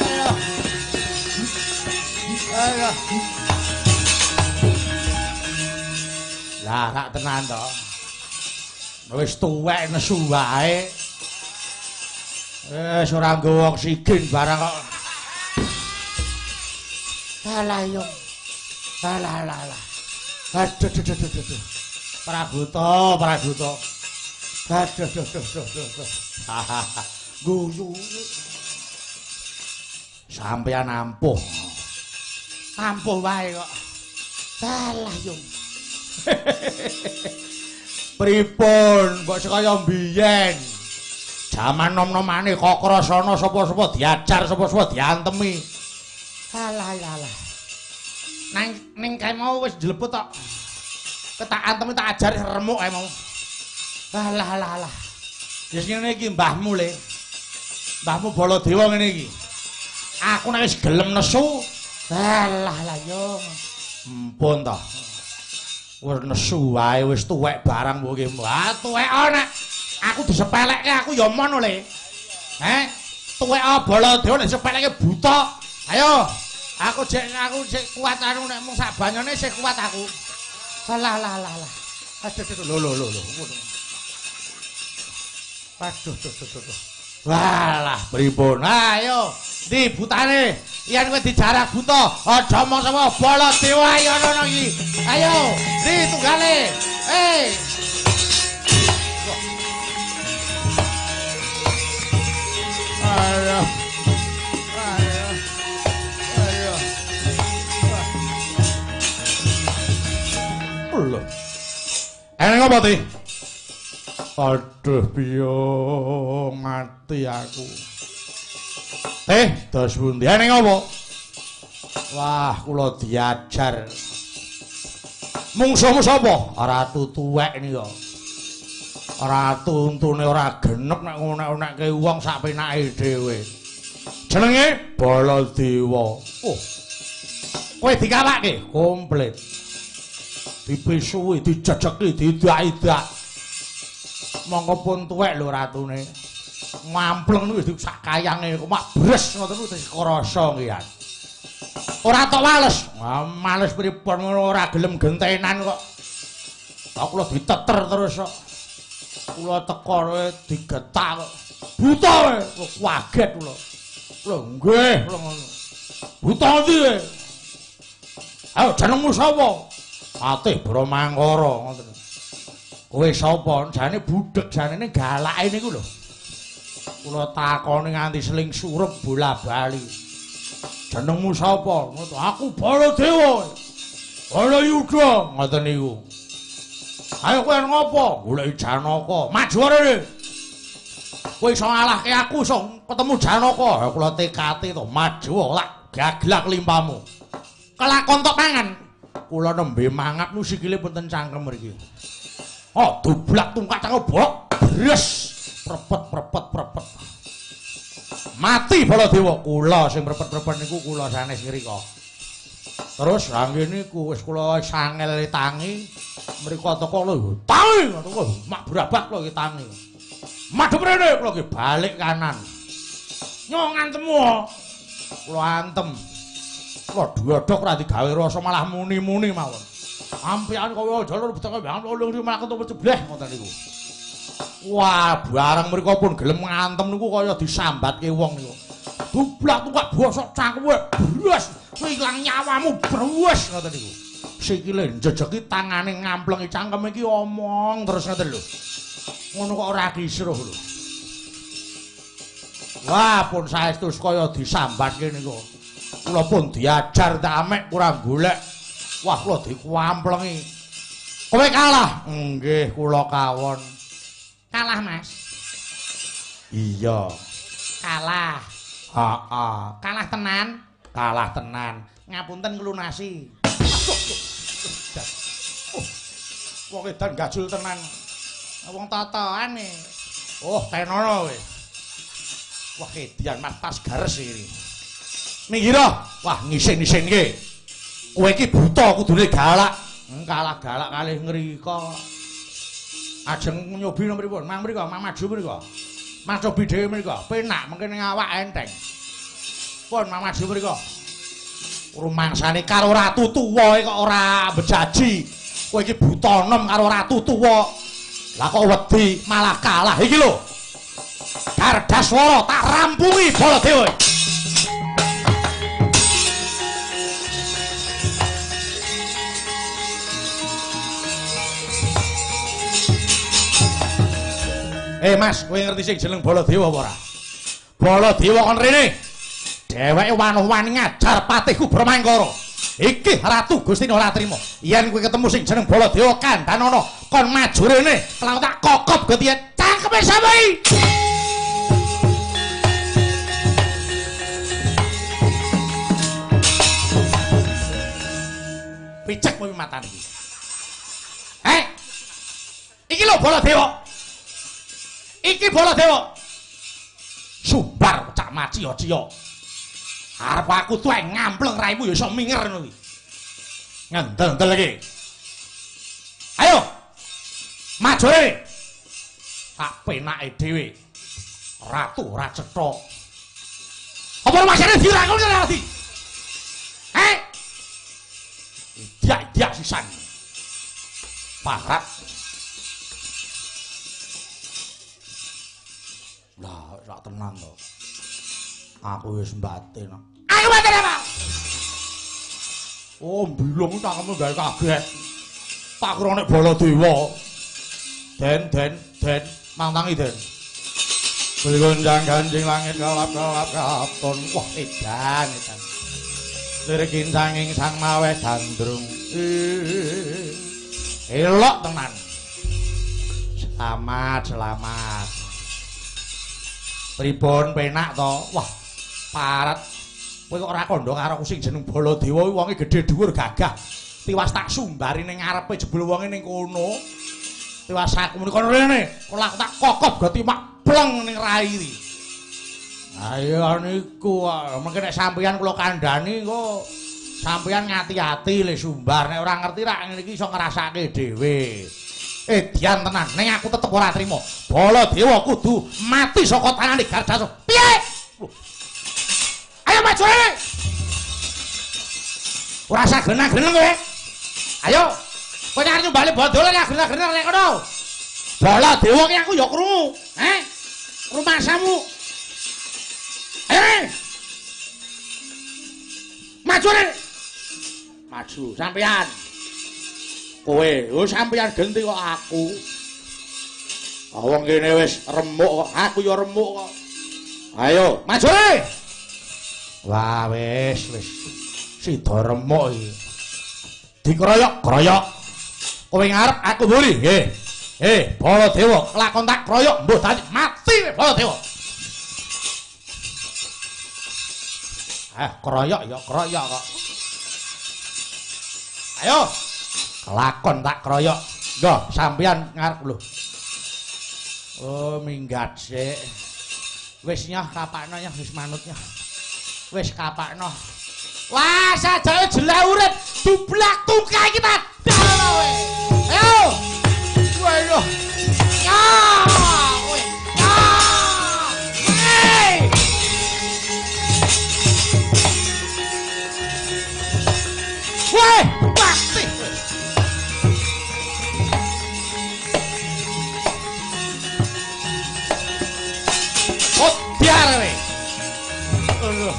Ayo. Ayo. Lah rak tenan to. Wis tuwek nesu wae. Wis ora nggawa oksigen barang kok. Alah yo. Alah alah alah. Aduh duh duh duh duh. Prabuta, Prabuta. Aduh duh duh duh duh. Hahaha. Guyu. Sampeyan ampuh. Ampuh wae kok. Alah yo. Pripun kok kaya mbiyen. Jaman nom-nomane Kakrasana sapa-sapa diajar, sapa-sapa diantemi. Alah alah alah. Nang ning kae mau wis jleput tok. Ketak antemi tak ajar remuk kae mau. Alah alah alah. Wis ngene iki mbahmu le. Mbahmu Baladewa ngene iki. Aku nek wis gelem nesu, alah alah yo. Empun to. Wis nesu wae wis tuwek barang mbok iki. Wah, tuwek nek aku disepelekke aku ya mon le. Heh, tuwek Baladewa nek disepelekke buta. Ayo, aku jek kuat anu nek mung sak banyone sik kuat aku. Alah alah alah. Aduh aduh lho lho lho. Aduh aduh aduh. Walah pripun? Ayo, ndi butane? Yen kowe dijarah buta, aja omong sapa Baladewa ayo ana iki. Ayo, ndi tunggale? Eh. Ayo. Ayo. Ayo. Lho. Eneng apa, Ti? Aduh, biyo mati aku. Dos pundi? Eneng apa? Wah, kula diajar. Mungsuhmu sapa? Ratu tuwek nika. Ratu untune ora genep nek ngonek-onekke wong sak penake dhewe. Jenenge Baladewa. Oh. Kowe dikawake komplit. Dipisuhi, dijejeki, diidak-idak. Mongko pun tuwek lho ratune. Ngampleng niku wis sak kayange kok mak bres ngoten niku wis krasa nggih. Ora tok wales. Males pripun ngono ora gelem gentenan kok. Lah kula diteter terus kok. Kula teko digetak kok. Buta kowe, kaget kula. Lho nggih kula ngono. Buta ndi kowe? Ayo jenengmu sapa? Patih Brahmangkara ngoten. Kowe sapa? Jane budheg janene galake niku lho. Kula takoni nganti seling surup bola-bali. Jenengmu sapa? Ngoten. Aku Baladewa. Balayudha ngoten niku. Ayo kowe ngopo? Goleki Janaka. Maju rene. Kowe iso ngalahke aku iso ketemu Janaka. Ha kula tekate to, maju lak gaglak limpamu. Kelakon tok mangan. Kula nembe mangap nu sikile pun ten cangkem mriki. Oh, dublak tungkak cangkem bok. Bres. Prepet prepet prepet. Mati Baladewa. Kula sing prepet-prepet niku kula sanes ngrika. Terus rangge niku wis kula sangel tangi mriko teko lho tangi ngono mak brabak kula iki tangi. Madhep rene kula iki balik kanan. Nyo ngantemu. Kula antem. Kula dodok ora digawe rasa malah muni-muni mawon. Ampikan kaya jalur beteke bang lho malah ketemu cebleh ngoten niku. Wah, bareng mriko pun gelem ngantem niku kaya disambatke wong niku. Dublak tungkak bosok cangkeme bres, ilang nyawamu bres ngoten niku. Sikile njejeki tangane ngamplengi cangkeme iki omong terus ngoten lho. Ngono kok ora kisruh lho. Wah, pun saestu kaya disambatke niku. Kula pun diajar tak amek kurang golek. Wah, kula dikuamplengi. Kowe kalah? Nggih, kula kawon. Kalah, Mas. Iya. Kalah. Heeh. Kalah tenan? Kalah tenan. Ngapunten nglunasi. Oh. Wong edan gajul tenan. Wong totoane. Oh, tenono kowe. Wah, edian Mas pas gares iki. Minggiro. Wah, ngisin-isinke. Kowe iki buta kudune galak. Kalah galak kalih ngrika. Ajeng nyobi nang pripun? Mang mriko, mang maju mriko. Mang cobi dhewe mriko. Penak mengke ning awak enteng. Pun mang maju mriko. Rumangsane karo ratu tuwa kok ora bejaji. Kowe iki buta enom karo ratu tuwa. Lah kok wedi malah kalah iki lho. Gardaswara tak rampungi Baladewa. Mas, kowe ngerti sing jeneng Baladewa apa ora? Baladewa kon rene. Dheweke wanuh-wani ngajar patihku Brahmangkara. Iki Ratu Gustina ora trima. Yen kowe ketemu sing jeneng Baladewa kandhanono kon maju rene, lawan tak kokop getihe cangkeme sapa iki? Picek kowe matane iki. Hei. Iki lho Baladewa. Iki Baladewa. Sumbar cak maciya-ciya. Arep aku tuwek ngampleng raimu ya iso minger ngono kuwi. Ngendel-endel iki. Ayo. Maju rene. Tak penake dhewe. Ratu ora cetha. Apa rumasane dirangkul ora di? Hei. Idiak-idiak sisan. Parat. Sak tenan to. Aku wis mbatin. Aku mbatin apa? Oh, mbilung cangkemmu gawe kaget. Tak kira nek Baladewa. Den, den, den, mangtangi den. Gonjang ganjing langit kelap-kelap katon. Wah, edan, edan. Lirik kincanging sang maweh gandrung. Elok tenan. Selamat, selamat. Pripun penak to? Wah, parat. Kowe kok ora kandha karo aku sing jeneng Baladewa kuwi wonge gedhe dhuwur gagah. Tiwas tak sumbari ning ngarepe jebul wonge ning kono. Tiwas aku muni kono rene, kok aku tak kokop gati mak pleng ning rai iki. Ayo niku, mengke nek sampeyan kula kandhani kok sampeyan ngati-ati le sumbar, nek ora ngerti rak ngene iki iso ngrasake dhewe. Edian tenan, ning aku tetep ora trima. Baladewa kudu mati saka tangane Gardaswa. Piye? Ayo maju rene. Ora usah grenang-greneng kowe. Ayo. Kowe nek arep nyumbali Baladewa nek grenang-greneng nek kono. Baladewa ki aku ya krungu. Heh? Rumasamu. Ayo. Maju rene. Maju sampean. Kowe, oh sampean genti kok aku. Ah wong kene wis remuk kok, aku ya remuk kok. Ayo, maju rene. Wah, wis wis. Sida remuk iki. Dikeroyok-keroyok. Kowe ngarep aku mburi, nggih. Baladewa, kelakon tak kroyok mbuh dadi mati kowe Baladewa. Kroyok ya kroyok kok. Ayo. Kelakon tak kroyok. Nggo, sampean ngarep lho. Oh, minggat sik. Wis nyoh kapakno nyoh wis manut nyoh. Wis kapakno. Wah, sajake jelah urip dublak tungkai iki padahal kowe. Ayo. Waduh. Ya, kowe. Ya. Hei. Weh, mati. Oh, biar kowe. Aduh.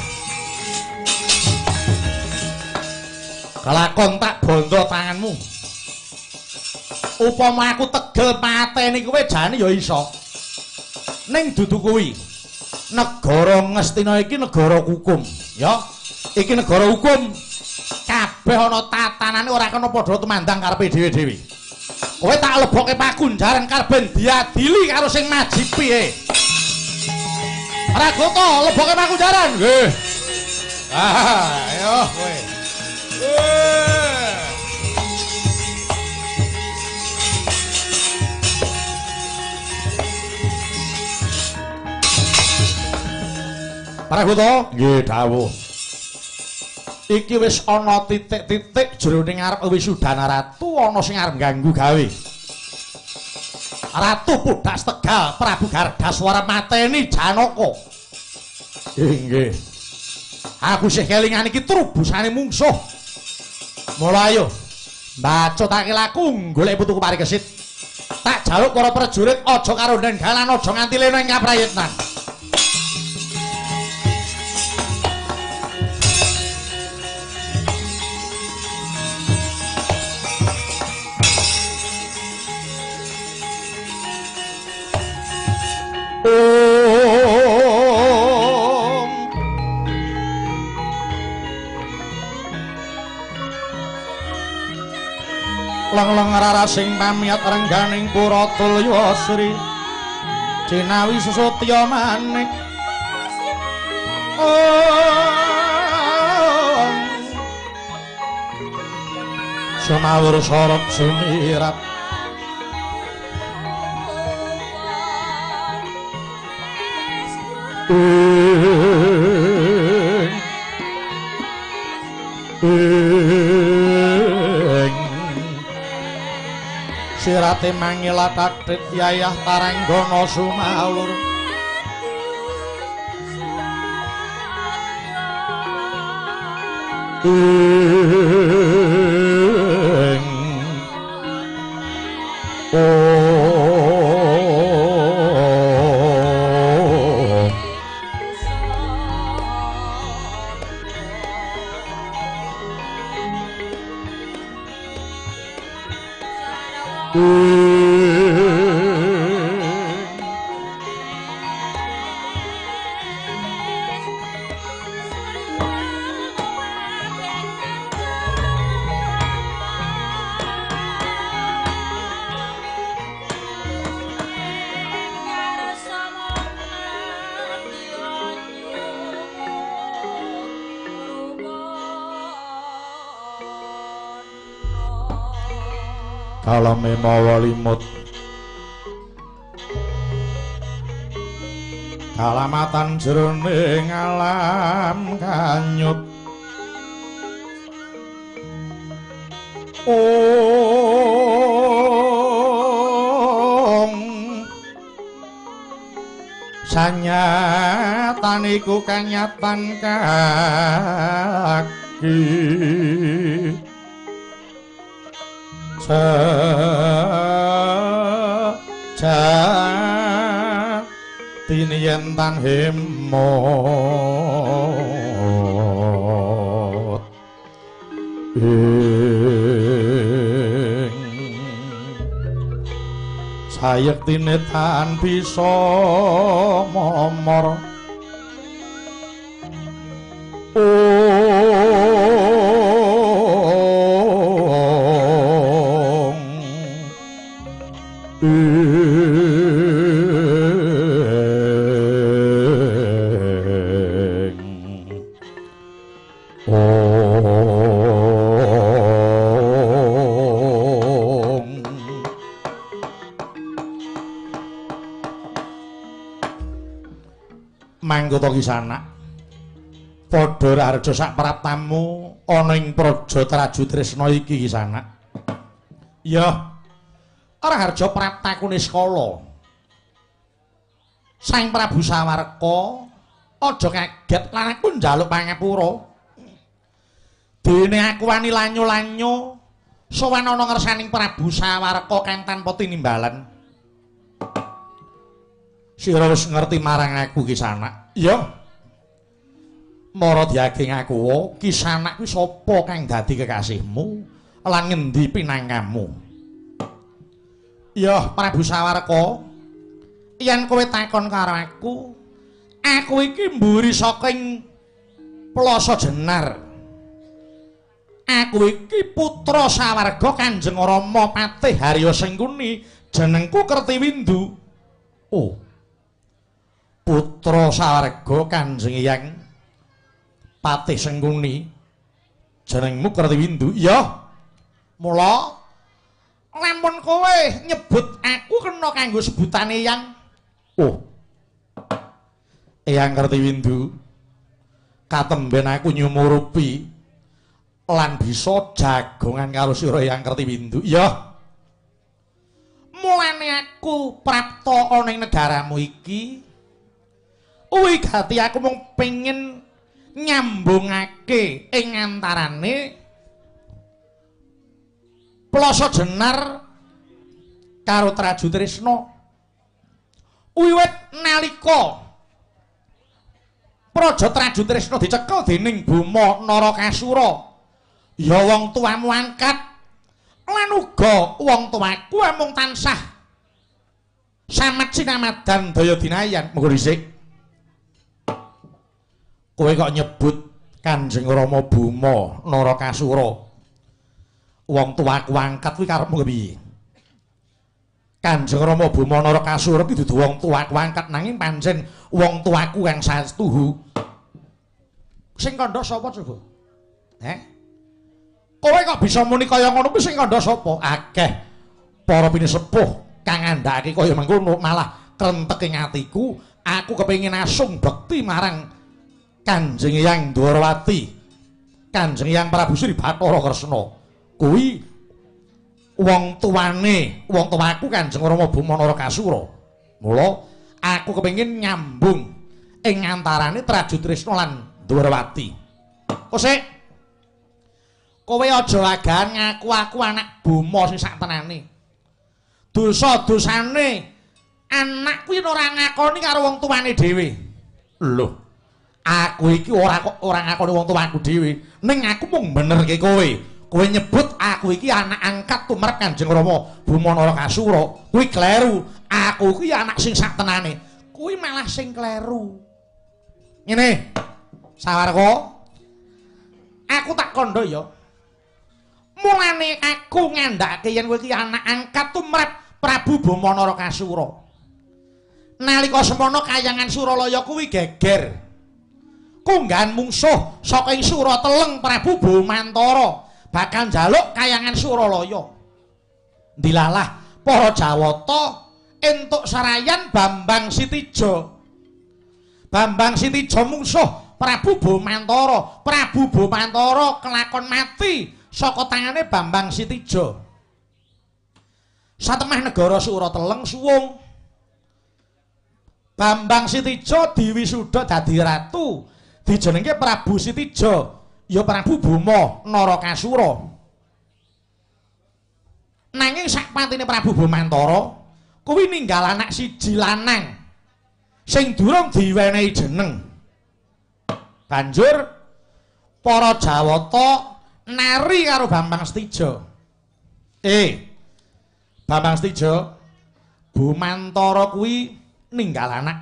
Kelakon tak bondo tanganmu. Upama aku tegel mateni kowe jane ya iso. Ning dudu kuwi. Negara Ngastina iki negara hukum, ya. Iki negara hukum. Kabeh ana tatanane ora kena padha tumandang karepe dhewe-dhewe. Kowe tak lebokke pakunjaran karben diadili karo sing majipi e. Ragata lebokke pakunjaran. Nggih. Ah, ayo kowe. Pragoto, nggih dawuh. Iki wis ana titik-titik jroning arep wisudana ratu ana sing arep ganggu gawe. Ratu Pudak Tegal Prabu Gardaswara mateni Janaka. Nggih. Aku sih kelingan iki trubusane mungsuh. Mula ayo mbacutake laku golek putuku Parikesit. Tak jaluk para prajurit aja karo nenggalan aja nganti lena ing kaprayitnan. Leng-leng rarasing pamiyat rengganing pura tulya sri cinawi sesotya manik. Om sumawur sorot sumirat sirate mangilatatrit yayah taranggana sumawur. Ing om Kalame mawa limut kalamatan jroning alam kanyut. Ong sanyatan iku kanyatan kaki sejatine yen tan hemot ing sayektine tan bisa momor. Manggota Kisanak, padha raharja sak praptamu ana ing Praja Traju Tresna iki Kisanak. Ya, raharja praptaku niskala. Sang Prabu Sawarka aja kaget lan aku njaluk pangapura. Dene aku wani lanyo-lanyo sowan ana ngersaning Prabu Sawarka kang tanpa tinimbalan. Sira wis ngerti marang aku Kisanak. Ya. Mara diaging aku, Kisanak kuwi sapa kang dadi kekasihmu lan ngendi pinangkamu? Ya, Prabu Sawarka, yen kowe takon karo aku, aku iki mburi saking Plasa Jenar. Aku iki putra sawarga Kanjeng Rama Patih Harya Sengkuni, jenengku Kertiwindu. Oh. Putra sawarga Kanjeng Hyang Patih Sengkuni, jenengmu Kertiwindu. Ya. Mula lamun kowe nyebut aku kena kanggo sebutane Yang. Oh. Eyang Kertiwindu, katemben aku nyumurupi lan bisa jagongan karo sira Eyang Kertiwindu. Ya. Mulane aku prapta ana ing negaramu iki, wigati aku mung pengin nyambungake ing antarane Plasa Jenar karo Traju Tresna. Wiwit nalika Praja Traju Tresna dicekel dening Boma Narakasura, ya wong tuamu angkat lan uga wong tuaku amung tansah samet sinamadan daya dinayan. Monggo dhisik. Kowe kok nyebut Kanjeng Rama Boma Narakasura wong tuaku angkat kuwi karepmu kepiye? Kanjeng Rama Boma Narakasura kuwi dudu wong tuaku angkat, nanging pancen wong tuaku kang saestuhu. Sing kandha sapa coba? Heh? Kowe kok bisa muni kaya ngono kuwi sing kandha sapa? Akeh para pinisepuh kang ngandhakake kaya mengkono, malah krentek ing atiku. Aku kepengin asung bekti marang Kanjeng Hyang Dwarawati, Kanjeng Hyang Prabu Sri Bathara Kresna. Kuwi wong tuane, wong tuaku Kanjeng Rama Boma Narakasura. Mula aku kepengin nyambung ing antarane Traju Tresna lan Dwarawati. Kosek, kowe aja agahan ngaku aku anak Boma sing sak tenane. Dosa-dosane anak kuwi ora ngakoni karo wong tuane dhewe. Lho, aku iki ora kok ora ngakoni wong tuaku dhewe, ning aku mung benerke kowe. Kowe nyebut aku iki anak angkat tumrap Kanjeng Rama Bhuma Narakasura. Kuwi kleru. Aku iki anak sing sak tenane. Kuwi malah sing kleru. Ngene. Sawarga. Aku tak kandha ya. Mulane aku ngandhake yen kowe iki anak angkat tumrap Prabu Bhuma Narakasura. Nalika semono kayangan Suralaya kuwi geger. Kunggahan mungsuh saka ing Surateleng Prabu Bhumantara bakal njaluk kayangan Suralaya. Ndilalah para Jawata entuk sarayan Bambang Sitija. Bambang Sitija mungsuh Prabu Bhumantara. Prabu Bhumantara kelakon mati saka tangane Bambang Sitija. Satemah negara Surateleng suwung. Bambang Sitija diwisuda dadi ratu, dijenengke Prabu Sitija, ya Prabu Bhuma Narakasura. Nanging sakpatine Prabu Bhumantara kuwi ninggal anak siji lanang sing durung diwenehi jeneng. Banjur para Jawata nari karo Bambang Sitija. Bambang Sitija, Bhumantara kuwi ninggal anak.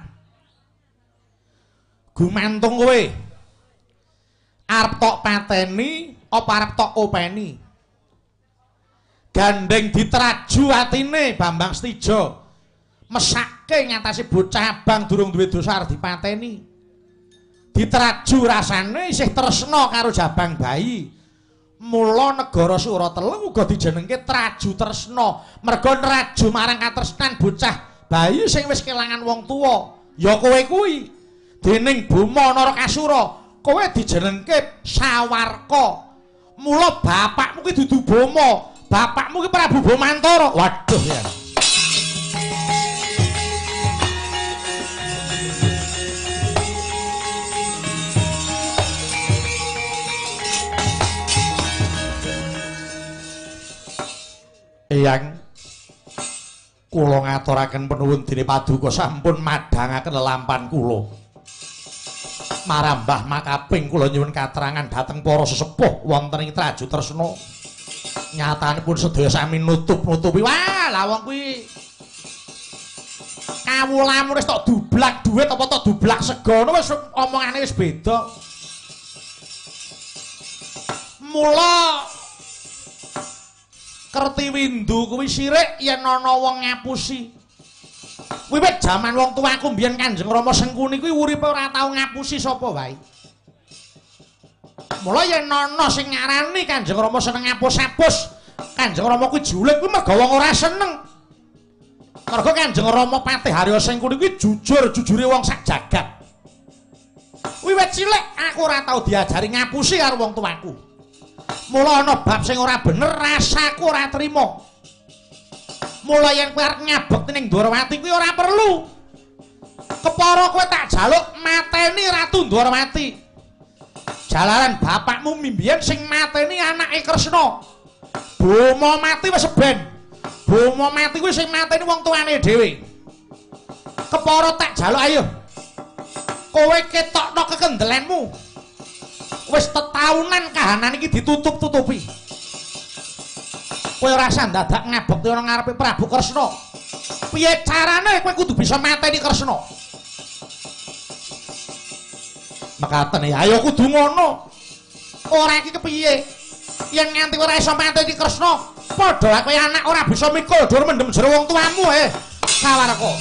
Gumantung kowe. Arep tok pateni apa arep tok openi? Gandeng diteraju atine Bambang Sitija. Mesake ngatasi bocah abang durung duwe dosa arep dipateni. Diteraju rasane isih tresna karo jabang bayi. Mula negara Surateleng uga dijenengke Traju Tresna. Merga nraju marang katresnan bocah bayi sing wis kelangan wong tuwa. Ya kowe kuwi dening Bhuma Narakasura, kowe dijenengke Sawarka. Mula bapakmu ki dudu Bhuma, bapakmu ki Prabu Bhumantara. Waduh ya. Eyang, kula ngaturaken penuwun dene paduka sampun madhangaken lelampan kula. Marambah makaping kula nyuwun katerangan dhateng para sesepuh wonten ing Traju Tresna. Nyatanipun sedaya sami nutup-nutupi. Wah, lah wong kuwi kawulamu wis tok dublak duit apa tok dublak sega ngono wis omongane wis beda. Mula Kertiwindu kuwi sirik yen ana wong ngapusi. Wiwit jaman wong tuaku mbiyen Kanjeng Rama Sengkuni kuwi uripe ora tau ngapusi sapa wae. Mula yen ana sing ngarani Kanjeng Rama seneng ngapus-apus, Kanjeng Rama kuwi juleg kuwi merga wong ora seneng. Merga Kanjeng Rama Patih Harya Sengkuni kuwi jujur-jujure wong sak jagat. Wiwit cilik aku ora tau diajari ngapusi karo wong tuaku. Mula ana bab sing ora bener rasaku ora trima. Mula yen kowe arep ngabekti ning Dwarawati kuwi ora perlu. Kepara kowe tak jaluk mateni Ratu Dwarawati. Jalaran bapakmu mbiyen sing mateni anake Kresna. Bhuma mati wis ben. Bhuma mati kuwi sing mateni wong tuane dhewe. Kepara tak jaluk ayo. Kowe ketokno kekendelenmu. Wis tetaunan kahanan iki ditutup-tutupi. Kowe ora usah ndadak ngabekti ana ngarepe Prabu Kresna. Piye carane kowe kudu bisa mateni Kresna? Mekaten ya, ayo kudu ngono. Ora iki kepiye? Yen nganti ora iso mateni Kresna, padha kowe anak ora bisa mikul dur mendem jero wong tuamu Sawarka.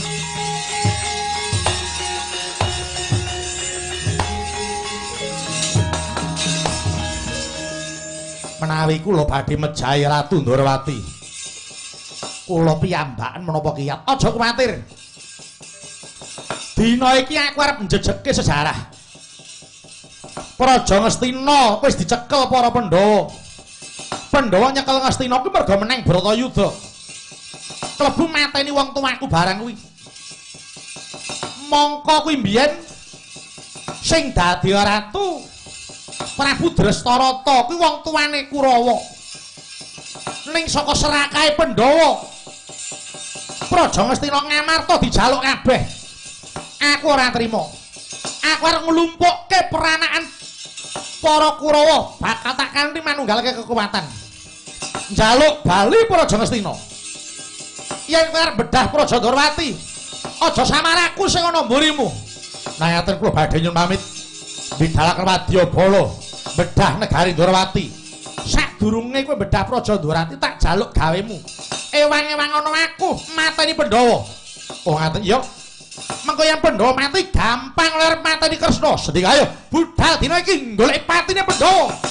Menawi kula badhe mejahi Ratu Ndorowati, kula piyambaken menapa kiyat? Aja kuwatir. Dina iki aku arep njejeke sejarah. Praja Ngastina wis dicekel para Pandhawa. Pandhawa nyekel Ngastina kuwi merga meneng Bratayuda. Klebu mateni wong tuaku barang kuwi. Mongko kuwi mbiyen sing dadi ratu Prabu Drestarata kuwi wong tuane Kurawa. Ning saka serakahe Pandhawa, Praja Ngastina Ngamarta dijaluk kabeh. Aku ora trima. Aku arep nglumpukke peranakan Para Kurawa bakal tak kanthi manunggalake kekuatan. Njaluk bali Praja Ngastina. Yen kowe arep bedah Praja Ndorowati, aja samaraku sing ana mburimu. Nah ngaten kula badhe nyuwun pamit. Bidalaken wadyabala bedah negari Ndorowati. Sadurunge kowe bedah Praja Ndorowati tak jaluk gawemu. Ewang-ewang ana aku mateni Pandhawa. Oh ngaten iya. Mengko yen Pandhawa mati gampang ler mateni Kresna. Sedih ayo budal dina iki golek patine Pandhawa.